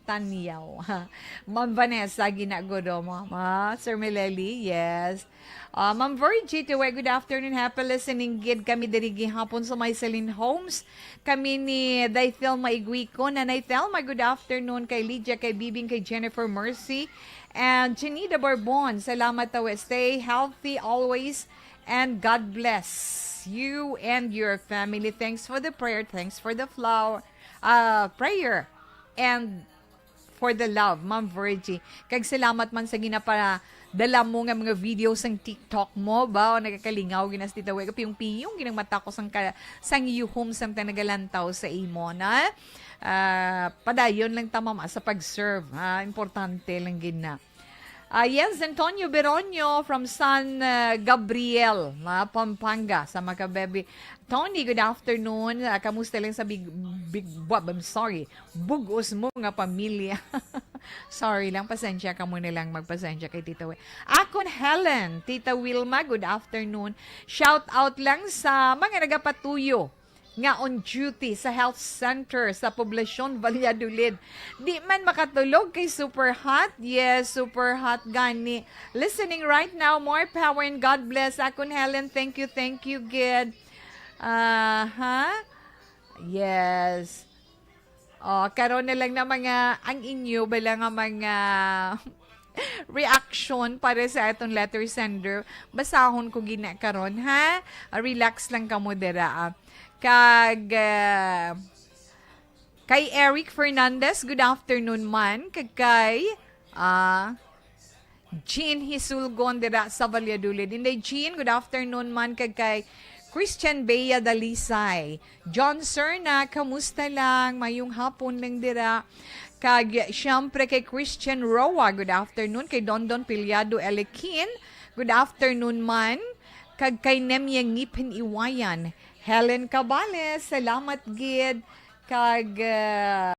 Tanyaw. Ma'am Vanessa, ginagudo mo. Ah, Sir Mileli, yes. Ah, Ma'am Virgie, Tiway, good afternoon. Happy listening gid kami diri gihapon sa may Celine Homes. Kami ni Day Thelma Iguico. Nanay Thelma, good afternoon. Kay Lydia, kay Bibing, kay Jennifer Mercy, and Chinida Barbon. Salamat, Tawe. Stay healthy always. And God bless you and your family. Thanks for the prayer. Thanks for the flower, ah, prayer. And for the love, Ma'am Virgie. Kag salamat man sa ginapadala mo nga mga video sang TikTok mo, ba? O, nagakalingaw, ginas dito, we, kapiyong-piyong, ginang mata ko sang ka-, sang yuhom, sang ta nagalantaw sa imo, na? Ah, padayon lang ta, mama, sa pag-serve, ha? Importante lang gid na. Ah, yes, Antonio Beronio from San, ah, Gabriel, ah, Pampanga, sa Makabebi. Tony, good afternoon. Ah, kamusta lang sa big, big, wa-, I'm sorry, bugos mo nga pamilya? Sorry lang, pasensya ka muna lang, magpasensya kay Tita Wi. Akon Helen, Tita Wilma, good afternoon. Shout out lang sa mga nagapatuyo nga on duty sa health center sa Poblacion Valladolid. Di man makatulog kay super hot. Yes, super hot gani. Listening right now. More power and God bless. Akon Helen, thank you, thank you, gid. Aha. Yes. Oh, karon na lang na mga, ang inyo bala nga mga reaction para sa aton letter sender. Basahon ko gina karon, ha? Ah, relax lang kamo dira, ah. Kag, ah, kay Eric Fernandez, good afternoon man. Kag kay, ah, Jean Hisulgon dira sa Valladolid. Inday Jean, good afternoon man kag kay Christian Bea Dalisay. John Serna, kamusta lang? Mayong hapon lang dira. Kag, siyempre, kay Christian Roa, good afternoon. Kay Dondon Piliado Elikin, good afternoon man. Kag kay Nemia Ngipin Iwayan, Helen Cabales, salamat gid. Kag, ah,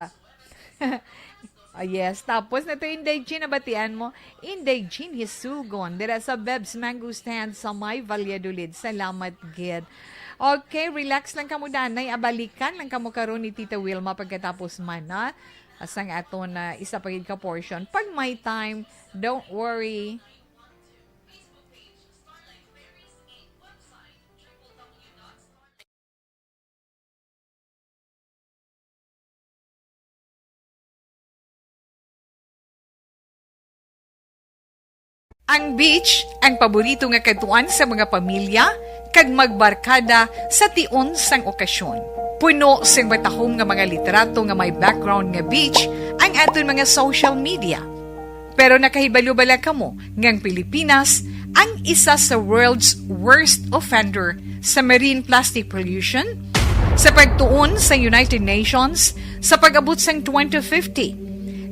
Ah, yes. Tapos na to, Inday Jean, nabatian mo? Inday Jean Hisugon, dira sa Beb's Mango Stand sa may Valladolid. Salamat, gid. Okay, relax lang kamo, danay. Abalikan lang kamo karon ni Tita Wilma pagkatapos man, ha? Asang ato na isa pa gid ka portion. Pag may time, don't worry. Ang beach, ang paborito nga kadtuan sa mga pamilya kag magbarkada sa tion sang okasyon. Puno sing matahom nga mga litrato nga may background nga beach ang aton mga social media. Pero nakahibalo bala kamo nga ang Pilipinas ang isa sa world's worst offender sa marine plastic pollution? Sa pagtuon sa United Nations, sa pag-abot sang twenty fifty,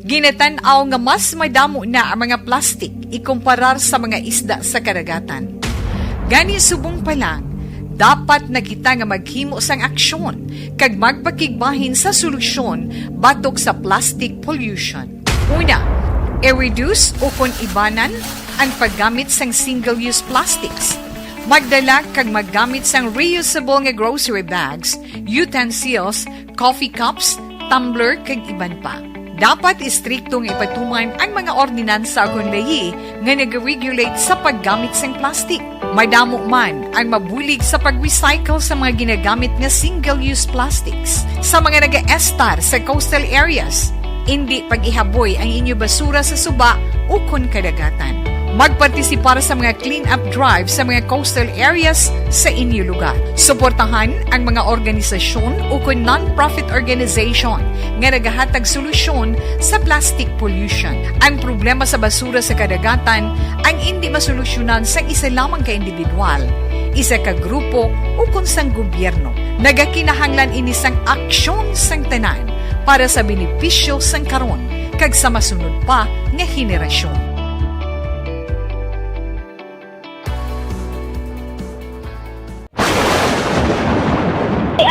ginatan-aw nga mas madamo na ang mga plastik ikumparar sa mga isda sa kadagatan. Gani, subong pa lang, dapat na kita nga maghimo sang aksyon kag magpakigbahin sa solusyon batok sa plastic pollution. Una, i-reduce ukon ibanan ang paggamit sang single-use plastics. Magdala kag maggamit sang reusable nga grocery bags, utensils, coffee cups, tumbler, kag iban pa. Dapat istrikto nga ipatuman ang mga ordinansa ukon layi nga nag-regulate sa paggamit sang plastic. Madamo man ang mabulig sa pag-recycle sa mga ginagamit nga single-use plastics. Sa mga nagaestar sa coastal areas, indi pag-ihaboy ang inyo basura sa suba ukon kadagatan. Magpartisipar sa mga clean-up drive sa mga coastal areas sa inyo lugar. Suportahan ang mga organisasyon ukon non-profit organization nga nagahatag solusyon sa plastic pollution. Ang problema sa basura sa kadagatan ang indi masolusyonan sang isa lamang ka individual, isa ka grupo, ukon sang gobyerno. Nagakinahanglan ini sang aksyon sang tanan para sa benepisyo sang karon kag sa masunod pa nga henerasyon.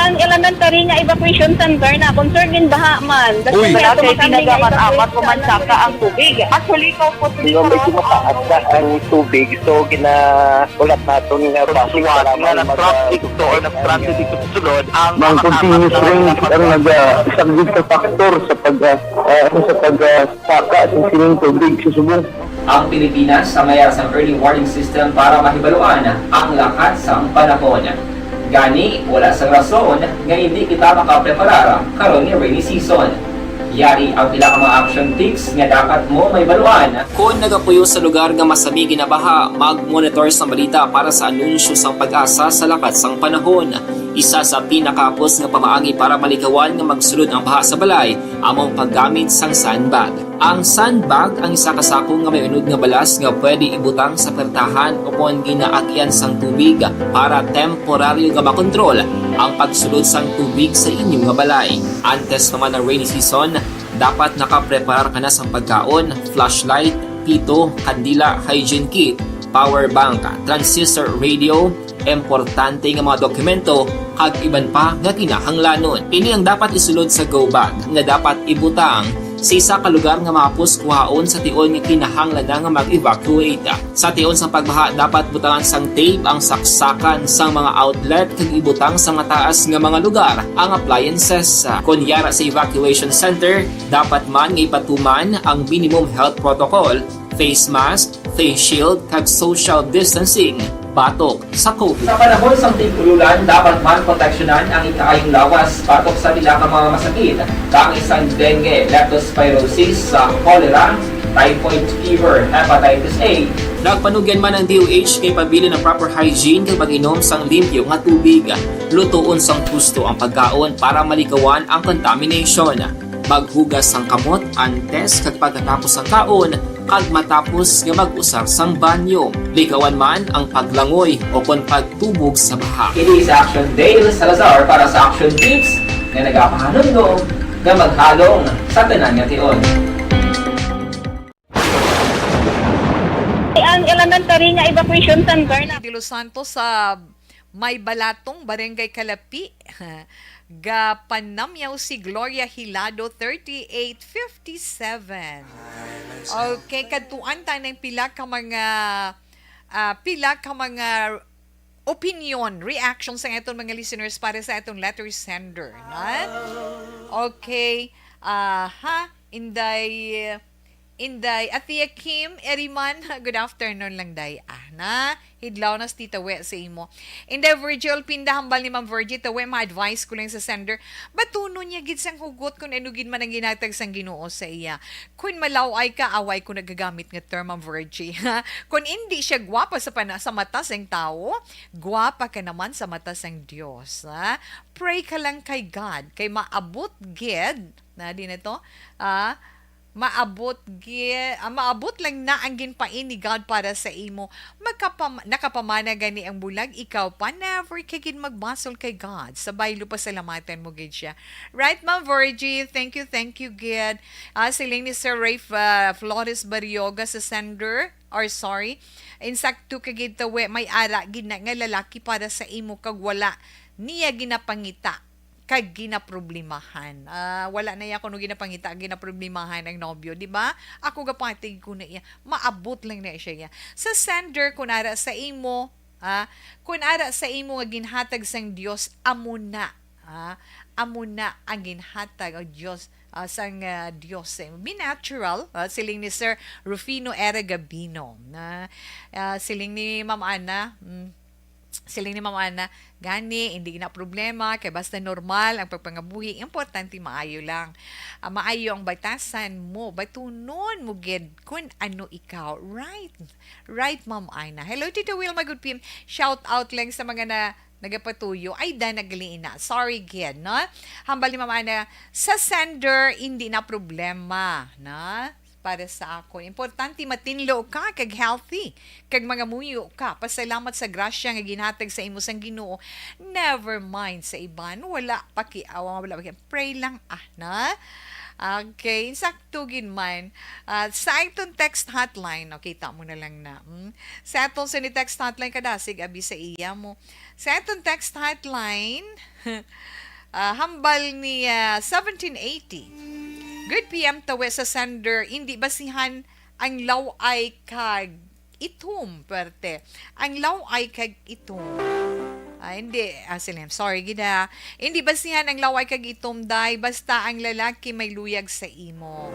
Ang elementary nga evacuation center na concerned in baha man. Uy. Wala kay tinaga man, amat ko man saka ang tubig. Actually, ikaw po, Di ba, medyo mataas na ang tubig, so ginahulat naton nga traffic nga para man mag-, nag-traffic to or nag-transit dito sa sulod, ang Ang makasapat continuous na rain ang nag-, ah, isa gid ka factor sa pag, ah, ah, ano, sa pag, ah, saka sa sining tubig sa subong. Ang Pilipinas sa mayara sang early warning system para mahibaluan ang lakat sang panahon. Gani, wala sang rason nga hindi kita makapreparar karon nga rainy season. Yari ang pila ka mga action tips nga dapat mo mahibaluan. Kon nagapuyo sa lugar nga masami ginabaha, mag-monitor sang balita para sa anunsyo sang PAGASA sa lakat sang panahon. Isa sa pinakahapos nga pamaagi para malikawan nga magsulod ang baha sa balay amo ang paggamit sang sandbag. Ang sandbag ang isa ka sako nga may unod nga balas nga pwede ibutang sa pertahan ukon ginaagian sang tubig para temporaryo nga makontrol ang pagsulod sang tubig sa inyo nga balay. Antes pa man ang rainy season, dapat nakapreparar ka na sang pagkaon, flashlight, pito, kandila, hygiene kit, power bank, transistor radio, importante nga mga dokumento, kag iban pa nga kinahanglanon. Ini ang dapat isulod sa go bag nga dapat ibutang sa isa ka lugar nga mahapos kuhaon sa tion nga kinahanglan na nga mag-evacuate. Sa tion sang pagbaha, dapat butangan sang tape ang saksakan sang mga outlet kag ibutang sa mataas nga mga lugar ang appliances. Kon yara sa evacuation center, dapat man nga ipatuman ang minimum health protocol, face mask, face shield, kag social distancing batok sa COVID. Sa panahon sang tig-ululan, dapat man proteksyonan ang ikaayong lawas batok sa pila ka mga masakit, kaangay sang dengue, leptospirosis, sa cholera, typhoid fever, hepatitis A. Nagpanugyan man ang D O H nga ipabilin ang proper hygiene kag pag-inom sang limpyo nga tubig. Lutoon sang husto ang pagkaon para malikawan ang contamination. Maghugas sang kamot antes kag pagkatapos sang kaon, kag matapos nga mag-usar sang banyo. Likawan man ang paglangoy o kon pagtubog sa baha. Ini si Action Dale Salazar para sa Action Tips nga nagapahanumdom nga maghalong sa tanan nga tion. Ang elementary nga evacuation center na De Los Santos sa may Balatong, Barangay Calapi. Gapanamyaw si Gloria Hilado, thirty-eight fifty-seven. Okay, kadtuan ta ng pila ka mga, ah, pila ka mga opinion, reaction sa aton mga listeners para sa aton letter sender, na? Okay. Aha, Inday, Inday, Atia Kim Eriman, good afternoon lang, Day. Ah, na, hidlaw na si Tita We sa imo. Inday Virgil Pinda, hambal ni Ma'am Virgie, Tawe, ma-advise ko lang sa sender. Batunon niya gid sang hugot kung ano gid man ang ginatag sang Ginoo sa iya. Kung malaway ka, away ko nagagamit nga term, Ma'am Virgie. Kung hindi siya gwapa sa pana-, sa mata sang tawo, gwapa ka naman sa mata sang Dios, ha? Pray ka lang kay God, kay maabot gid, na di na to, ah, maabot gi-, ah, maabot lang na ang ginpain ni God para sa imo. Makapam-, nakapamana gani ang bulag, ikaw pa, never ka gid magbasol kay God. Sa baylo, pasalamatan mo gid siya. Right, Ma'am Virgie? Thank you, thank you gid. Ah, siling ni Sir Rafe, ah, Flores Barrioga sa sender, or sorry, insakto ka gid, Tawe, may ara gid na nga lalaki para sa imo kag wala niya ginapangita kag ginaproblemahan. Ah, wala na iya kuno ginapangita, ginaproblemahan ang nobyo, di ba? Ako gapatig ko na iya, maabot lang na siya iya. Sa sender, kun ara sa imo, ah, kun ara sa imo nga ginhatag sang Dios, amo na. Ah, amo na ang ginhatag ang Dios, ah, sang, ah, Dios sa imo. Be natural, ah, siling ni Sir Rufino Era Gabino. Na, ah, siling ni Ma'am Ana, mm, siling ni Ma'am Ana, gani, hindi na problema, kay basta normal ang pagpangabuhi, importante maayo lang. Ah, maayo ang batasan mo, batunon mo gid kun ano ikaw. Right, right, Ma'am Ana. Hello, Tita Wilma, good P M. Shout out lang sa mga na, nagapatuyo. Ay, da, nagliina. Sorry gid, no? Hambal ni Ma'am Ana, sa sender, hindi na problema, no? Para sa ako. Importante, matinlo ka, kag healthy, kag mangamuyo ka. Pasalamat sa grasya nga ginhatag sa imo sang Ginoo. Never mind sa iban. Wala pakiawa, wala paki-, pray lang, ah, na? Okay, sakto gid man. Ah, sa aton text hotline, no, kita mo na lang na. Hmm? Sa aton sa ni text hotline, kadasig, abi sa iya mo. Sa aton text hotline, ah, hambal ni, ah, seventeen eighty. Good P M, Tawe, sa sender, hindi basihan ang laway kag itom, perte. Ang laway kag itom. Ah, hindi, ah, siling, sorry, gid, ah. Hindi basihan ang laway kag itom, day, basta ang lalaki may luyag sa imo.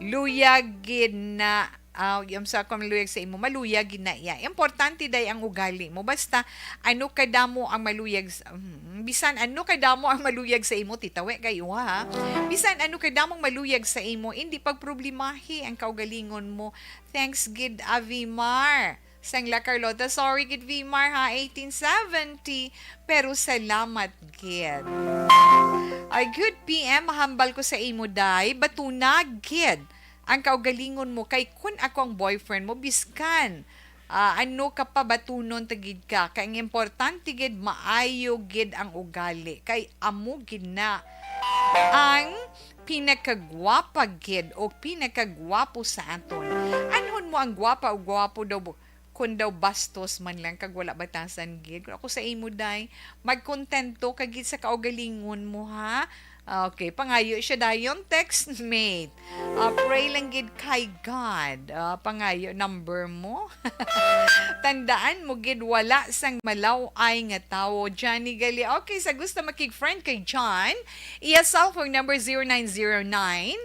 Luyag gid na, ah, yung sa akong luyag sa imo, maluyag gid na iya. Importante, day, ang ugali mo. Basta, ano kadamo ang maluyag sa, mm, bisan ano kadamo ang maluyag sa imo, Tita We, kayo, ha? Bisan ano kadamong maluyag sa imo, hindi pagproblemahi ang kaugalingon mo. Thanks gid, Avimar. Sang La Carlota, sorry gid, Vimar, ha, eighteen seventy. Pero salamat gid. Ay, good P M, mahambal ko sa imo, day. Batunag gid ang kaugalingon mo, kay kun ako ang boyfriend mo, biskan, ah, ano ka pa, batunon ta gid ka. Kay ang importante gid, maayo gid ang ugali. Kay amo gid na ang pinakagwapa gid o pinakagwapo sa aton. Anhon mo ang gwapa o gwapo daw bu-, kun daw bastos man lang kag wala batasan gid? Kun ako sa imo, day, magkontento ka gid sa kaugalingon mo, ha? Okay, pangayo siya dayon, text mate. Ah, pray lang gid kay God. Ah, pangayo number mo. Tandaan mo gid, wala sang malaw-ay nga tawo. Johnny Gali. Okay, sa gusto makig-friend kay John, iya cellphone number zero nine zero nine,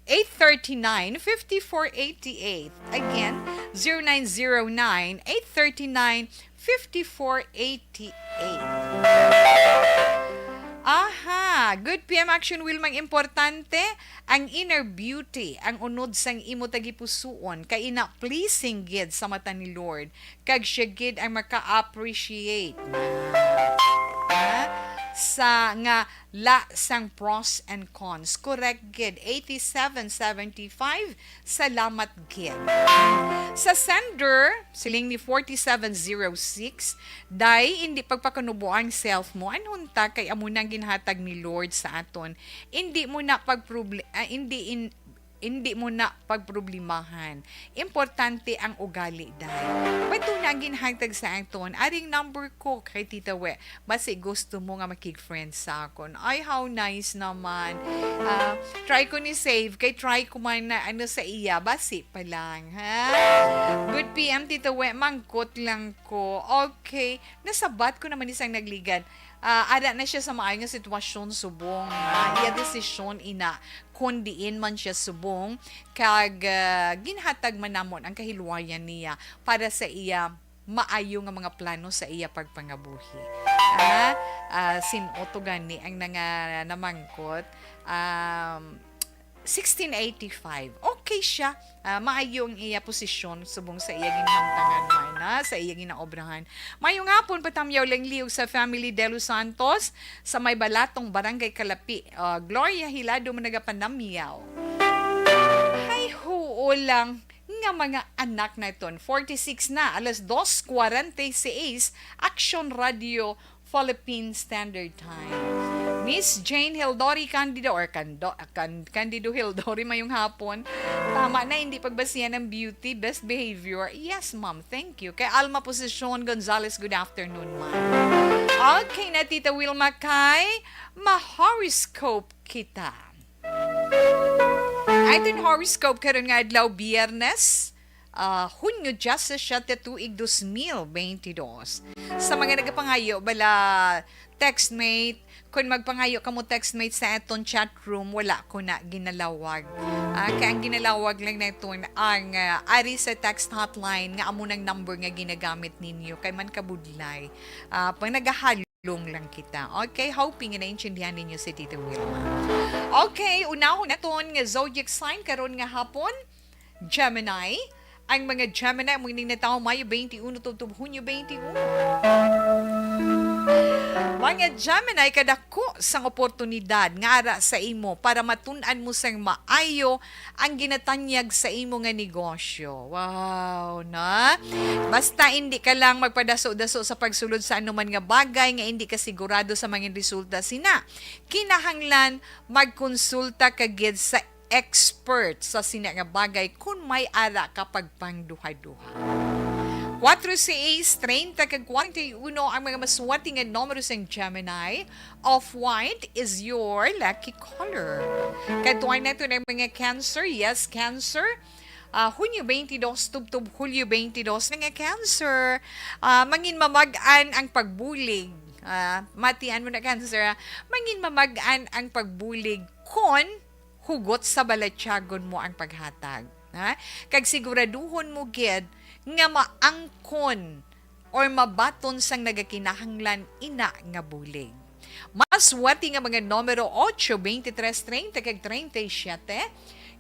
eight thirty-nine, fifty-four eighty-eight. Again, zero nine zero nine, eight thirty-nine, fifty-four eighty-eight. Aha, good P M Action Wheel, mang importante ang inner beauty, ang unod sang imo tagipusuon, kay ina pleasing gid sa mata ni Lord, kag siya gid ang maka-appreciate na, ha? Sa nga la sang pros and cons. Correct gid, eighty-seven seventy-five. Salamat gid. Sa sender, siling ni forty-seven zero six, day, hindi pagpakanubo ang self mo. Anhon ta, kay amo nang ginhatag ni Lord sa aton. Hindi mo na pagproble-, ah, hindi in-, Hindi mo na pagproblemahan. Importante ang ugali, day. Bato na ang ginhatag sa aton. Aring number ko kay Tita We. Basi gusto mo nga makig-friend sa akon. Ay, how nice naman. Ah, try ko ni save. Kay try ko man na ano sa iya. Basi pa lang, ha? Good P M, Tita We. Mangkot lang ko. Okay. Nasabat ko naman isang nagligad. Ah, ara na siya sa maayo nga sitwasyon subong. Ah, iya desisyon ina kung diin man siya subong, kag, ah, ginhatag man namon ang kahilwayan niya para sa iya maayo nga mga plano sa iya pagpangabuhi. Ah, ah, sin-o to gani ang nanga-, namangkot? Um, sixteen eighty-five. Okay siya. Ah, maayo ang iya posisyon subong sa iya ginhamtangan man, ah, sa iya ginaobrahan. Mayong hapon, patamyaw lang liog sa family De Los Santos, sa may Balatong, Barangay Calapi. Ah, Gloria Hilado mo nagapanamyaw. Hay, huo lang nga mga anak naton. Forty-six na, alas dos forty-six, Action Radio, Philippine Standard Time. Miss Jane Hildori Candido, or Cando-, Can-, Candido Hildori, mayong hapon. Tama na, hindi pagbasihan ang beauty, best behavior. Yes, ma'am, thank you. Kay Alma Posesyon Gonzalez, good afternoon, ma'am. Okay na, Tita Wilma, kay ma-horoscope kita. Aton horoscope karon nga adlaw, Biyernes, ah, Hunyo diyasisiete, tuig dos mil beintidos. Sa mga nagapangayo bala, textmate, kung magpangayo kamo textmate sa aton chat room, wala ko na ginalawag. Ah, kay ang ginalawag lang naton ang, ah, ari sa text hotline nga amo nang number nga ginagamit ninyo kay man kabudlay. Ah, pag nagahalo, long lang kita. Okay, hoping nga naintindihan ninyo si Tita Wilma. Okay, unahon naton nga zodiac sign karon nga hapon, Gemini. Ang mga Gemini, mo ining natawo Mayo twenty-one tubtob Hunyo twenty-one. Mga Gemini, kadako sang oportunidad nga ara sa imo para matun-an mo sang maayo ang ginatanyag sa imo nga negosyo. Wow, na? Basta hindi ka lang magpadaso-daso sa pagsulod sa anuman nga bagay nga hindi ka sigurado sa mga resulta sina. Kinahanglan magkonsulta ka gid sa expert sa sina nga bagay kung may ara ka pagpangduha-duha. Kuwatro, sais, treinta kag kwarenta y uno ang mga maswerte nga numero sang Gemini. Off-white is your lucky color. Kadtuan naton ang mga Cancer. Yes, Cancer. Ah, Hunyo twenty-two tubtob Hulyo twenty-two na nga Cancer. Ah, mangin mamag-an ang pagbulig. Ah, matian mo na, Cancer, ah. Mangin mamag-an ang pagbulig kon hugot sa balatyagon mo ang paghatag, ha? Kag siguraduhon mo gid nga maangkon or mabaton sang nagakinahanglan ina nga bulig. Maswerte nga mga numero, ocho, twenty-tres, treinta, kag treinta y siete.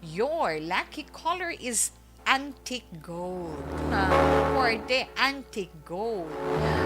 Your lucky color is antique gold. Ah, forte, antique gold.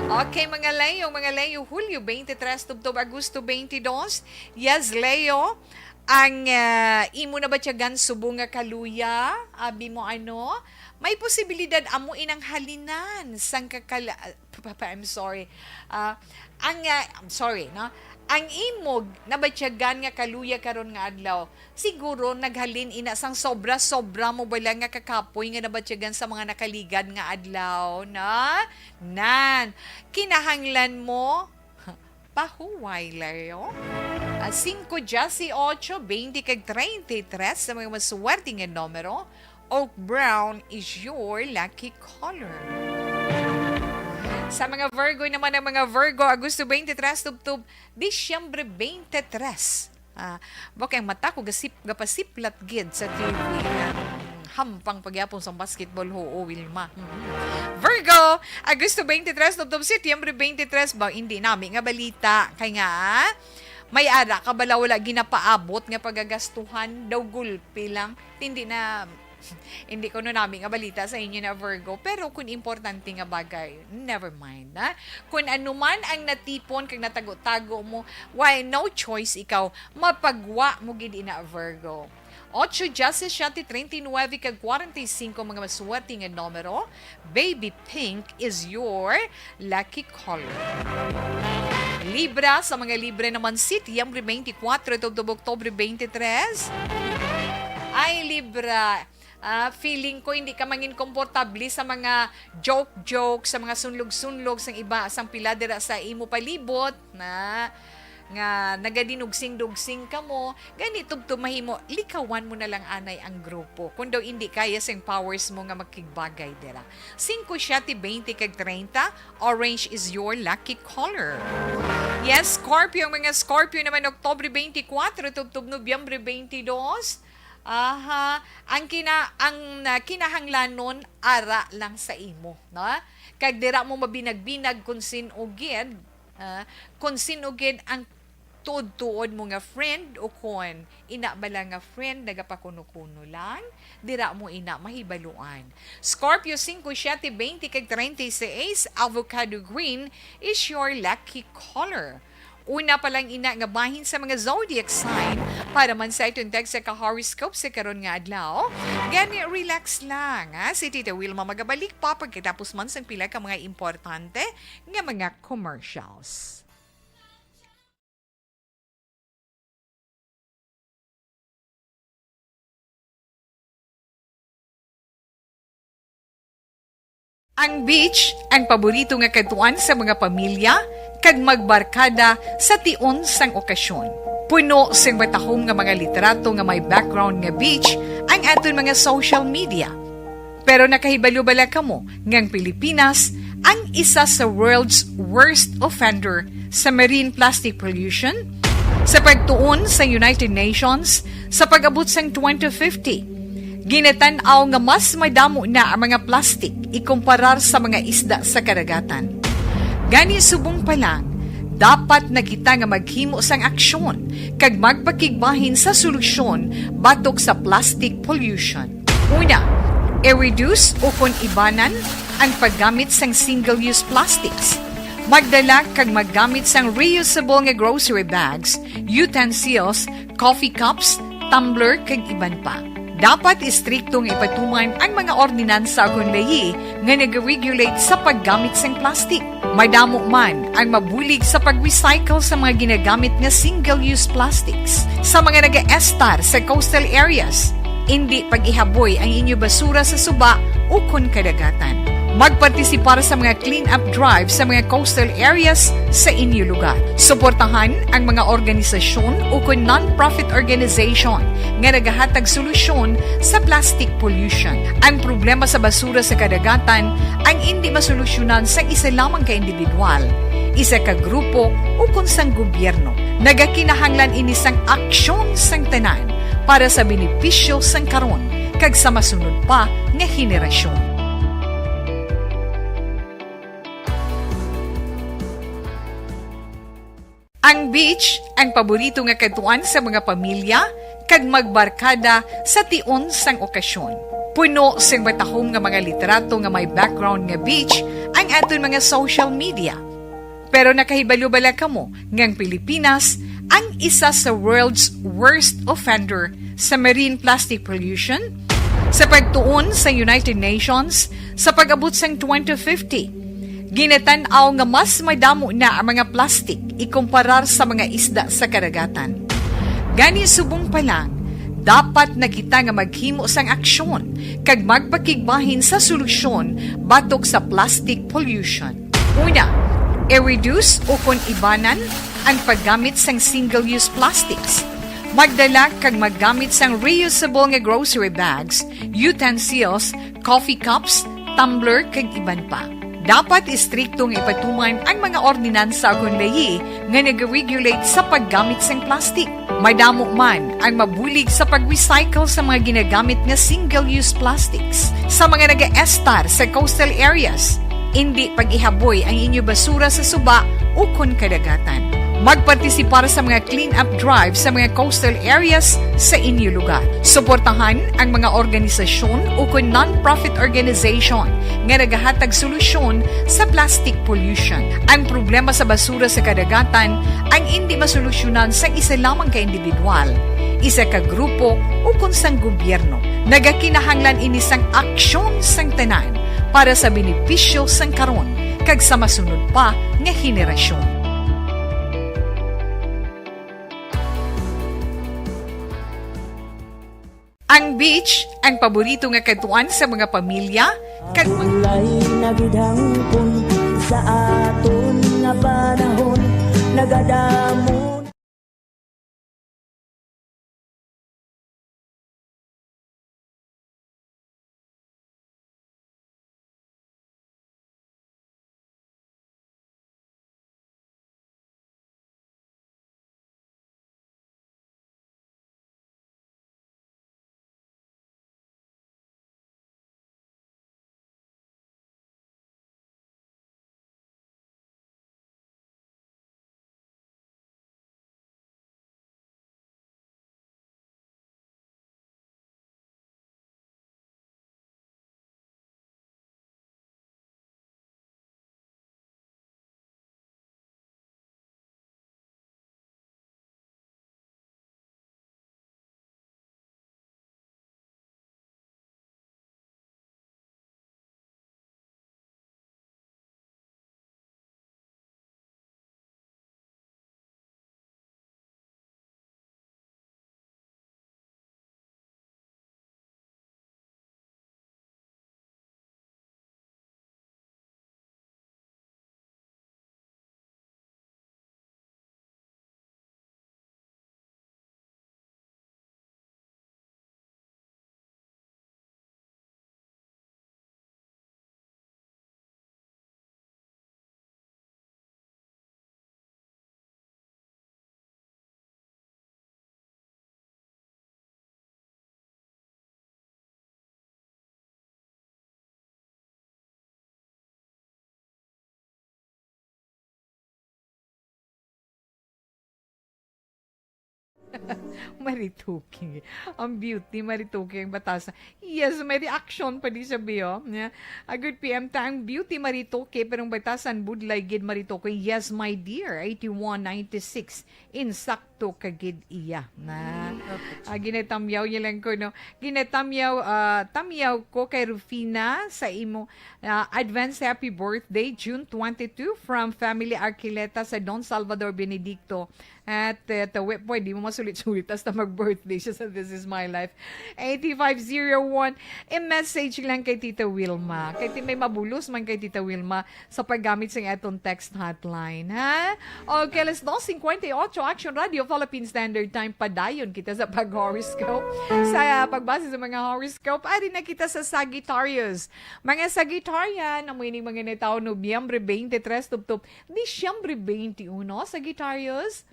Okay, mga Leo, mga Leo, Hulyo twenty-tres tubtob Agosto twenty-dos. Yes, Leo, ang, ah, imo nabatyagan subong nga kaluya, abi mo ano, may posibilidad amo inang halinan sang kakala-, pa, pa, I'm sorry. Ah, ang, ah, I'm sorry, no? Ang imog nabatyagan nga kaluya karon nga adlaw, siguro naghalin ina sang sobra-sobra mo bala nga kakapoy nga nabatyagan sa mga nakaligad nga adlaw, na? Nan, kinahanglan mo pahuway, Leo. Ah, singko, diyes y ocho, twenty, kag treinta y tres sa mga maswerte nga numero. Oak brown is your lucky color. Sa mga Virgo naman, ang mga Virgo, Agosto twenty-tres tubtob Disyembre twenty-tres. Ah, bakay ang mata ko gasip-, gapasiplat gid sa T V. Hampang pagyapon sa basketball, ho, Wilma. Mhm. Virgo, Agosto twenty-tres tubtob Setyembre twenty-tres ba, hindi nami nga balita. Kay nga, may ara ka bala wala ginapaabot nga pagagastuhan, daw gulpi lang. Hindi na, hindi ko no nami nga balita sa inyo na Virgo, pero kung importante nga bagay, never mind, ha? Kung ano man ang natipon kag natago-tago mo, why, no choice ikaw, mapagwa mo gid ina Virgo. Ocho, diyes y siete, treinta y nueve, kag kwarenta y cinco mga maswerte nga numero, baby pink is your lucky color. Libra, sa mga Libra naman, Setyembre twenty-four tubtob Oktubre twenty-three. Ay, Libra, ah, feeling ko hindi ka mangin komportable sa mga joke-joke, sa mga sunlog-sunlog sang iba, sang pila dira sa imo palibot na nga nagadinugsing-dugsing kamo. Gani, tubtob mahimo, likawan mo na lang anay ang grupo. Kung daw hindi kaya sing powers mo nga makigbagay dira. Singko, siyete, baynte, kag treinta, orange is your lucky color. Yes, Scorpio, ang mga Scorpio naman, Oktubre twenty-four, tubtob Nobyembre twenty-two. Aha, ang kina-, ang, ah, kinahanglanon ara lang sa imo, no? Kag dira mo mabinag-binag kung sin-o gid, ah, kung sin-o gid ang tuod-tuod mo nga friend, o kon ina bala nga friend nagapakuno-kuno lang, dira mo ina mahibaluan. Scorpio, singko, siyete, baynte, kag treinta y seis, avocado green is your lucky color. Una pa lang ina nga bahin sa mga zodiac sign para man sa aton tagsa ka horoscope sa karon nga adlaw. Gani, relax lang, ha? Si Tita Wilma magabalik pa pagkatapos man sang pila ka mga importante nga mga commercials. Ang beach ang paborito nga kadtuan sa mga pamilya kag magbarkada sa tion sang okasyon. Puno sing matahom nga mga litrato nga may background nga beach ang aton mga social media. Pero nakahibalo bala kamo nga ang Pilipinas ang isa sa world's worst offender sa marine plastic pollution? Sa pagtuon sa United Nations, sa pag-abot sang twenty fifty, ginatan-aw nga mas madamo na ang mga plastic ikumparar sa mga isda sa kadagatan. Gani, subong pa lang, dapat na kita nga maghimo sang aksyon kag magpakigbahin sa solusyon batok sa plastic pollution. Una, i-reduce o kon ibanan ang paggamit sang single-use plastics. Magdala kag maggamit sang reusable nga grocery bags, utensils, coffee cups, tumbler, kag iban pa. Dapat istrikto nga ipatuman ang mga ordinansa kon layi nga nag-regulate sa paggamit sang plastic. Madamo man ang mabulig sa pag-recycle sa mga ginagamit nga single-use plastics sa mga nagaestar sa coastal areas. Indi pag-ihaboy ang inyo basura sa suba ukon kadagatan. Magpartisipar sa mga clean-up drive sa mga coastal areas sa inyo lugar. Suportahan ang mga organisasyon ukon non-profit organization nga nagahatag solusyon sa plastic pollution. Ang problema sa basura sa kadagatan ang indi masolusyonan sang isa lamang ka individual, isa ka grupo, ukon sang gobyerno. Nagakinahanglan ini sang aksyon sang tanan para sa benepisyo sang karon kag sa masunod pa nga henerasyon. Ang beach ang paborito nga kadtuan sa mga pamilya kag magbarkada sa tion sang okasyon. Puno sing matahom nga mga litrato nga may background nga beach ang aton mga social media. Pero nakahibalo bala kamo nga ang Pilipinas ang isa sa world's worst offender sa marine plastic pollution? Sa pagtuon sa United Nations, sa pag-abot sang twenty fifty, ginatan-aw nga mas madamo na ang mga plastic ikumparar sa mga isda sa kadagatan. Gani, subong pa lang, dapat na kita nga maghimo sang aksyon kag magpakigbahin sa solusyon batok sa plastic pollution. Una, i-reduce ukon ibanan ang paggamit sang single-use plastics. Magdala kag maggamit sang reusable nga grocery bags, utensils, coffee cups, tumbler, kag iban pa. Dapat istrikto nga ipatuman ang mga ordinansa ukon layi nga nag-regulate sa paggamit sang plastic. Madamo man ang mabulig sa pag-recycle sa mga ginagamit nga single-use plastics sa mga nagaestar sa coastal areas. Indi pag-ihaboy ang inyo basura sa suba ukon kadagatan. Magpartisipar sa mga clean-up drive sa mga coastal areas sa inyo lugar. Suportahan ang mga organisasyon ukon non-profit organization nga nagahatag solusyon sa plastic pollution. Ang problema sa basura sa kadagatan ang indi masolusyonan sang isa lamang ka individual, isa ka grupo, ukon sang gobyerno. Nagakinahanglan ini sang aksyon sang tanan para sa benepisyo sang karon kag sa masunod pa nga henerasyon. Ang beach, ang paborito nga kadtuan sa mga pamilya, kag Ulay na gid hangpon sa aton nga panahon, nagadamon. Maritoke. Ang beauty, Maritoke, ang batasan. Yes, may reaction pa di siya, Bio. Yeah. A good P M ta, ang beauty, Maritoke, pero ang batasan, budlay gid, Maritoke. Yes, my dear. Eighty-one ninety-six. Insakto ka gid iya. Na. Ah, ginatamyaw niya lang ko, no? Ginatamyaw, ah, tamyaw ko kay Rufina sa imo, ah, advance happy birthday, June twenty-two, from Family Arquileta sa Don Salvador Benedicto. At, uh, tawi po, di mo masulit-sulit hasta mag-birthday siya sa This Is My Life. Eighty-five zero one. I-message lang kay Tita Wilma. Kay ti-, may mabulos man kay Tita Wilma sa paggamit sa atong text hotline, ha? Okay, alas dos cincuenta y ocho, Action Radio, Philippine Standard Time. Padayon kita sa pag-horoscope. Sa pagbasa sa mga horoscope, ari na kita sa Sagittarius. Mga Sagittarian, amo ining mga natawo Nobyembre twenty-three tubtob Disyembre twenty-one, Sagittarius,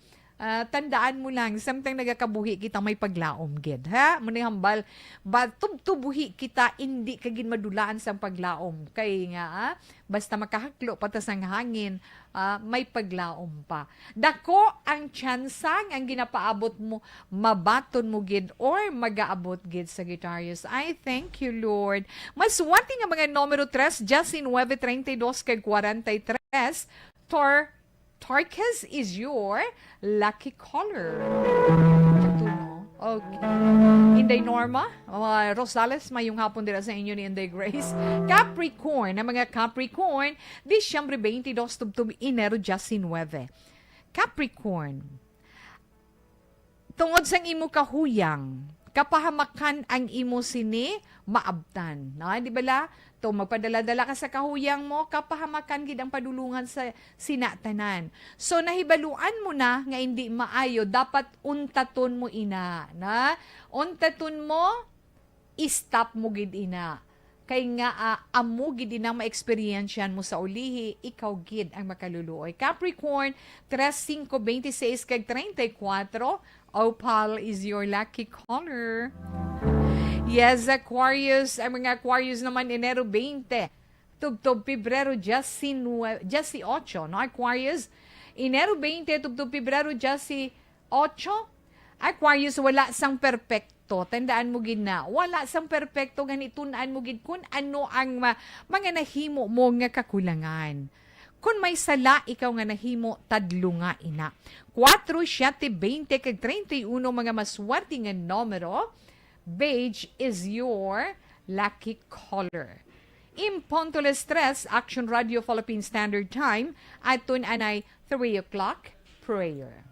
ah, tandaan mo lang, samtang nagakabuhi kita, may paglaom gid, ha? Mao ni hambal, ba, tubtob buhi kita, indi ka gid madulaan sang paglaom. Kay nga, ah, basta makahaklo pa ta sang hangin, ah, may paglaom pa. Dako ang tsansa nga ang ginapaabot mo, mabaton mo gid or magaabot gid, Sagittarius. I thank you, Lord. Maswerte nga mga numero tres, diecinuebe, treinta y dos, kag cuarenta y tres. Tor-, turquoise is your lucky color. Ito, no? Okay. Inday Norma, uh, Rosales, mayong hapon dira sa inyo ni Inday Grace. Capricorn, ang mga Capricorn, Disyembre twenty-two tubtob Enero diecinuebe. Capricorn, tungod sang imo kahuyang, kapahamakan ang imo sini maabtan. No? Di bala? To, magpadala-dala ka sa kahuyang mo, kapahamakan gid ang padulungan sa sina tanan. So, nahibaluan mo na nga hindi maayo, dapat untaton mo ina, na? Untaton mo, i-stop mo gid ina. Kay nga, ah, amo gid ina ma-experiensyan mo sa ulihi, ikaw gid ang makaluluoy. Capricorn, tres cinco veintiséis kag treinta y cuatro, Opal is your lucky color. Yes, Aquarius. Ang mga Aquarius naman, Enero twenty, tubtob Pebrero diecinuebe, dieciocho, no? Aquarius, Enero twenty, tubtob Pebrero dieciocho. Aquarius, wala sang perpekto. Tandaan mo gid na, wala sang perpekto, gani tun-an mo gid kun ano ang ma-, mga nahimo mo nga kakulangan. Kun may sala ikaw nga nahimo, tadlunga ina. Kuwatro, siyete, bente, kag treinta y uno, mga maswerte nga numero. Beige is your lucky color. In punto las tres, Action Radio Philippine Standard Time, aton anay three o'clock prayer.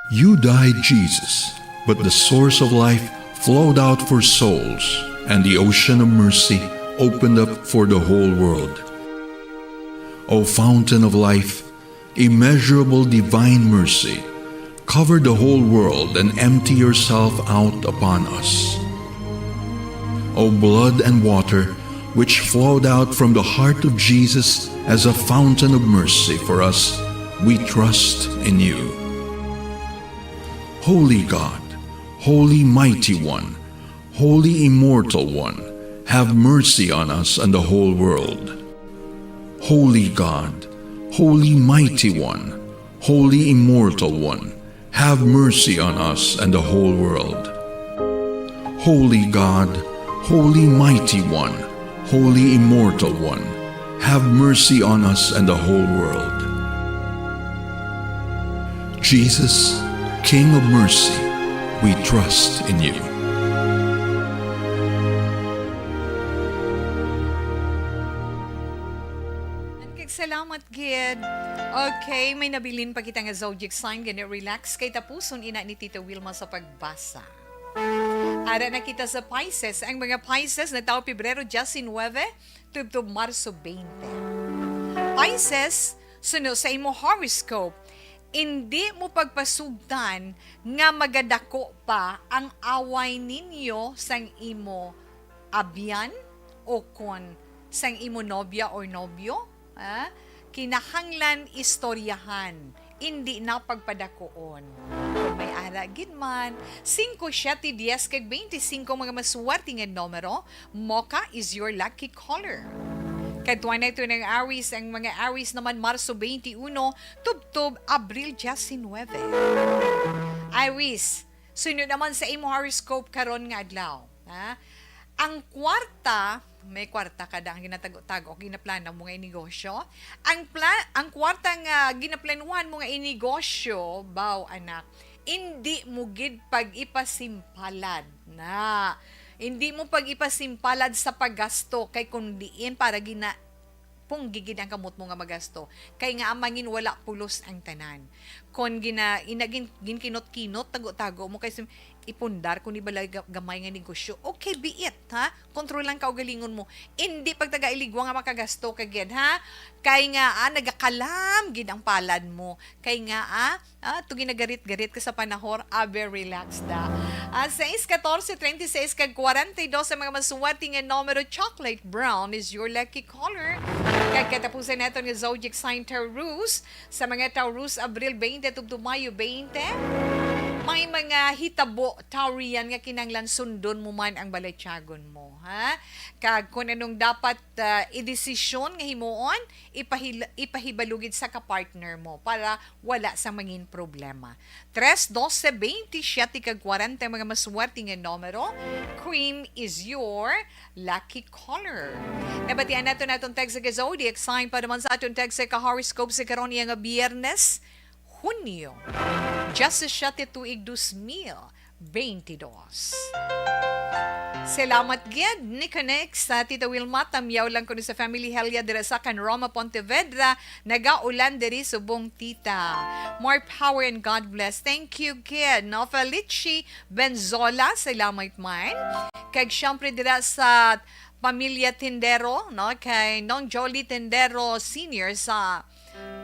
You died, Jesus. But the source of life flowed out for souls, and the ocean of mercy opened up for the whole world. O fountain of life, immeasurable divine mercy, cover the whole world and empty yourself out upon us. O blood and water, which flowed out from the heart of Jesus as a fountain of mercy for us, we trust in you. Holy God, Holy Mighty One, Holy Immortal One, have mercy on us and the whole world. Holy God, Holy Mighty One, Holy Immortal One, have mercy on us and the whole world. Holy God, Holy Mighty One, Holy Immortal One, have mercy on us and the whole world. Jesus, King of mercy, we trust in you. Kag salamat gid. Okay, may nabilin pa kita nga zodiac sign, gani relax kay tapuson ina ni Tita Wilma sa pagbasa. Ara na kita sa Pisces. Ang mga Pisces nagtawo Pebrero diecinuebe tubtob Marso twenty. Pisces, suno sa imo horoscope, indi mo pagpasugtan nga magadako pa ang away ninyo sang imo abyan o kon sang imo nobya or nobyo, ha? Kinahanglan istoryahan, indi na pagpadakuon. Kon may ara gid man, singko, siyete, diyes, kag bente singko mga maswerte nga numero, mocha is your lucky color. Kadtuan naton ang Aries, ang mga Aries naman Marso twenty-one, tubtob Abril diecinuebe. Aries, suno naman sa imo horoscope karon nga adlaw, ha? Ang kwarta, may kwarta ka da ang ginatago-tago, ginaplano mo nga inegosyo. Ang pla-, ang kwarta nga ginaplanuhan mo nga inegosyo, baw, anak, indi mo gid pag-ipasimpalad na. Indi mo pag-ipasimpalad sa paggasto, kay kung diin para gina-, punggi gid ang kamot mo nga magasto. Kay nga amangin wala pulos ang tanan. Kon gina-, ina-, gin-, ginkinot-kinot, tago-tago mo, kay sim-, ipundar ko ni balay ga-, gamay nga negosyo. Okay, be it, ha? Kontrolan kaugalingon mo. Indi pagtagailigwa nga makagasto ka gid, ha? Kay nga, ah, nagakalam gid ang palad mo. Kay nga, ah, ah, to ginagarit-garit ka sa panahor, abe, relax da. Ah, sais, katorse, treinta y seis, kag kwarenta y dos ang mga maswerte nga numero, chocolate brown is your lucky color. Kag katapusan naton nga zodiac sign, Taurus. Sa mga Taurus, Abril twenty tubtob Mayo twenty, may mga hitabo, Taurian, nga kinahanglan sundon mo man ang balatyagon mo, ha? Kag kung anong dapat, ah, idesisyon nga himuon, ipahil-, ipahibalo gid sa kapartner mo para wala sa mangin problema. Tres, doce, bente, siyete, kag kwarenta ang mga maswerte nga numero. Cream is your lucky color. Nabatian nato naton text sa zodiac sign para man sa aton text sa ka-horoscope sa karon niya nga Biyernes, Hunyo, diyasisiete tuig dos mil beintidos. Salamat gid ni Connect sa Tita Wilma, tamyaw lang kuno sa Family Helia dira sa kan Roma, Pontevedra, nagaulan diri subong Tita. More power and God bless. Thank you gid, no? Felici Benzola, salamat man. Kag syempre dira sa pamilya Tindero, no? Kay Nong Jolly Tindero Senior sa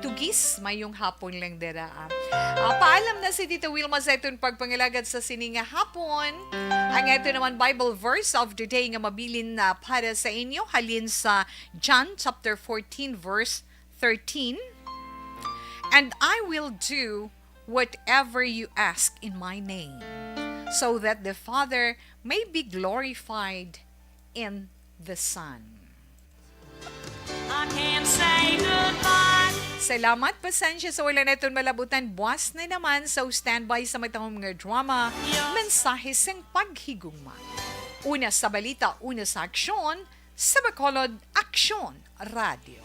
Tugis, mayong hapon lang dira, ah. Ah, paalam na si Tita Wilma sa iton pagpangalagad sa sini nga hapon. Ang ito naman Bible verse of the day nga mabilin na para sa inyo halin sa John chapter fourteen, verse thirteen. "And I will do whatever you ask in my name, so that the Father may be glorified in the Son." I can't say goodbye. Salamat, pasensya sa wala naton malabutan. Buas na naman sa standby sa matahom nga drama, Mensahe sang Paghigugma. Una sa balita, una sa aksyon, sa Bacolod Aksyon Radio.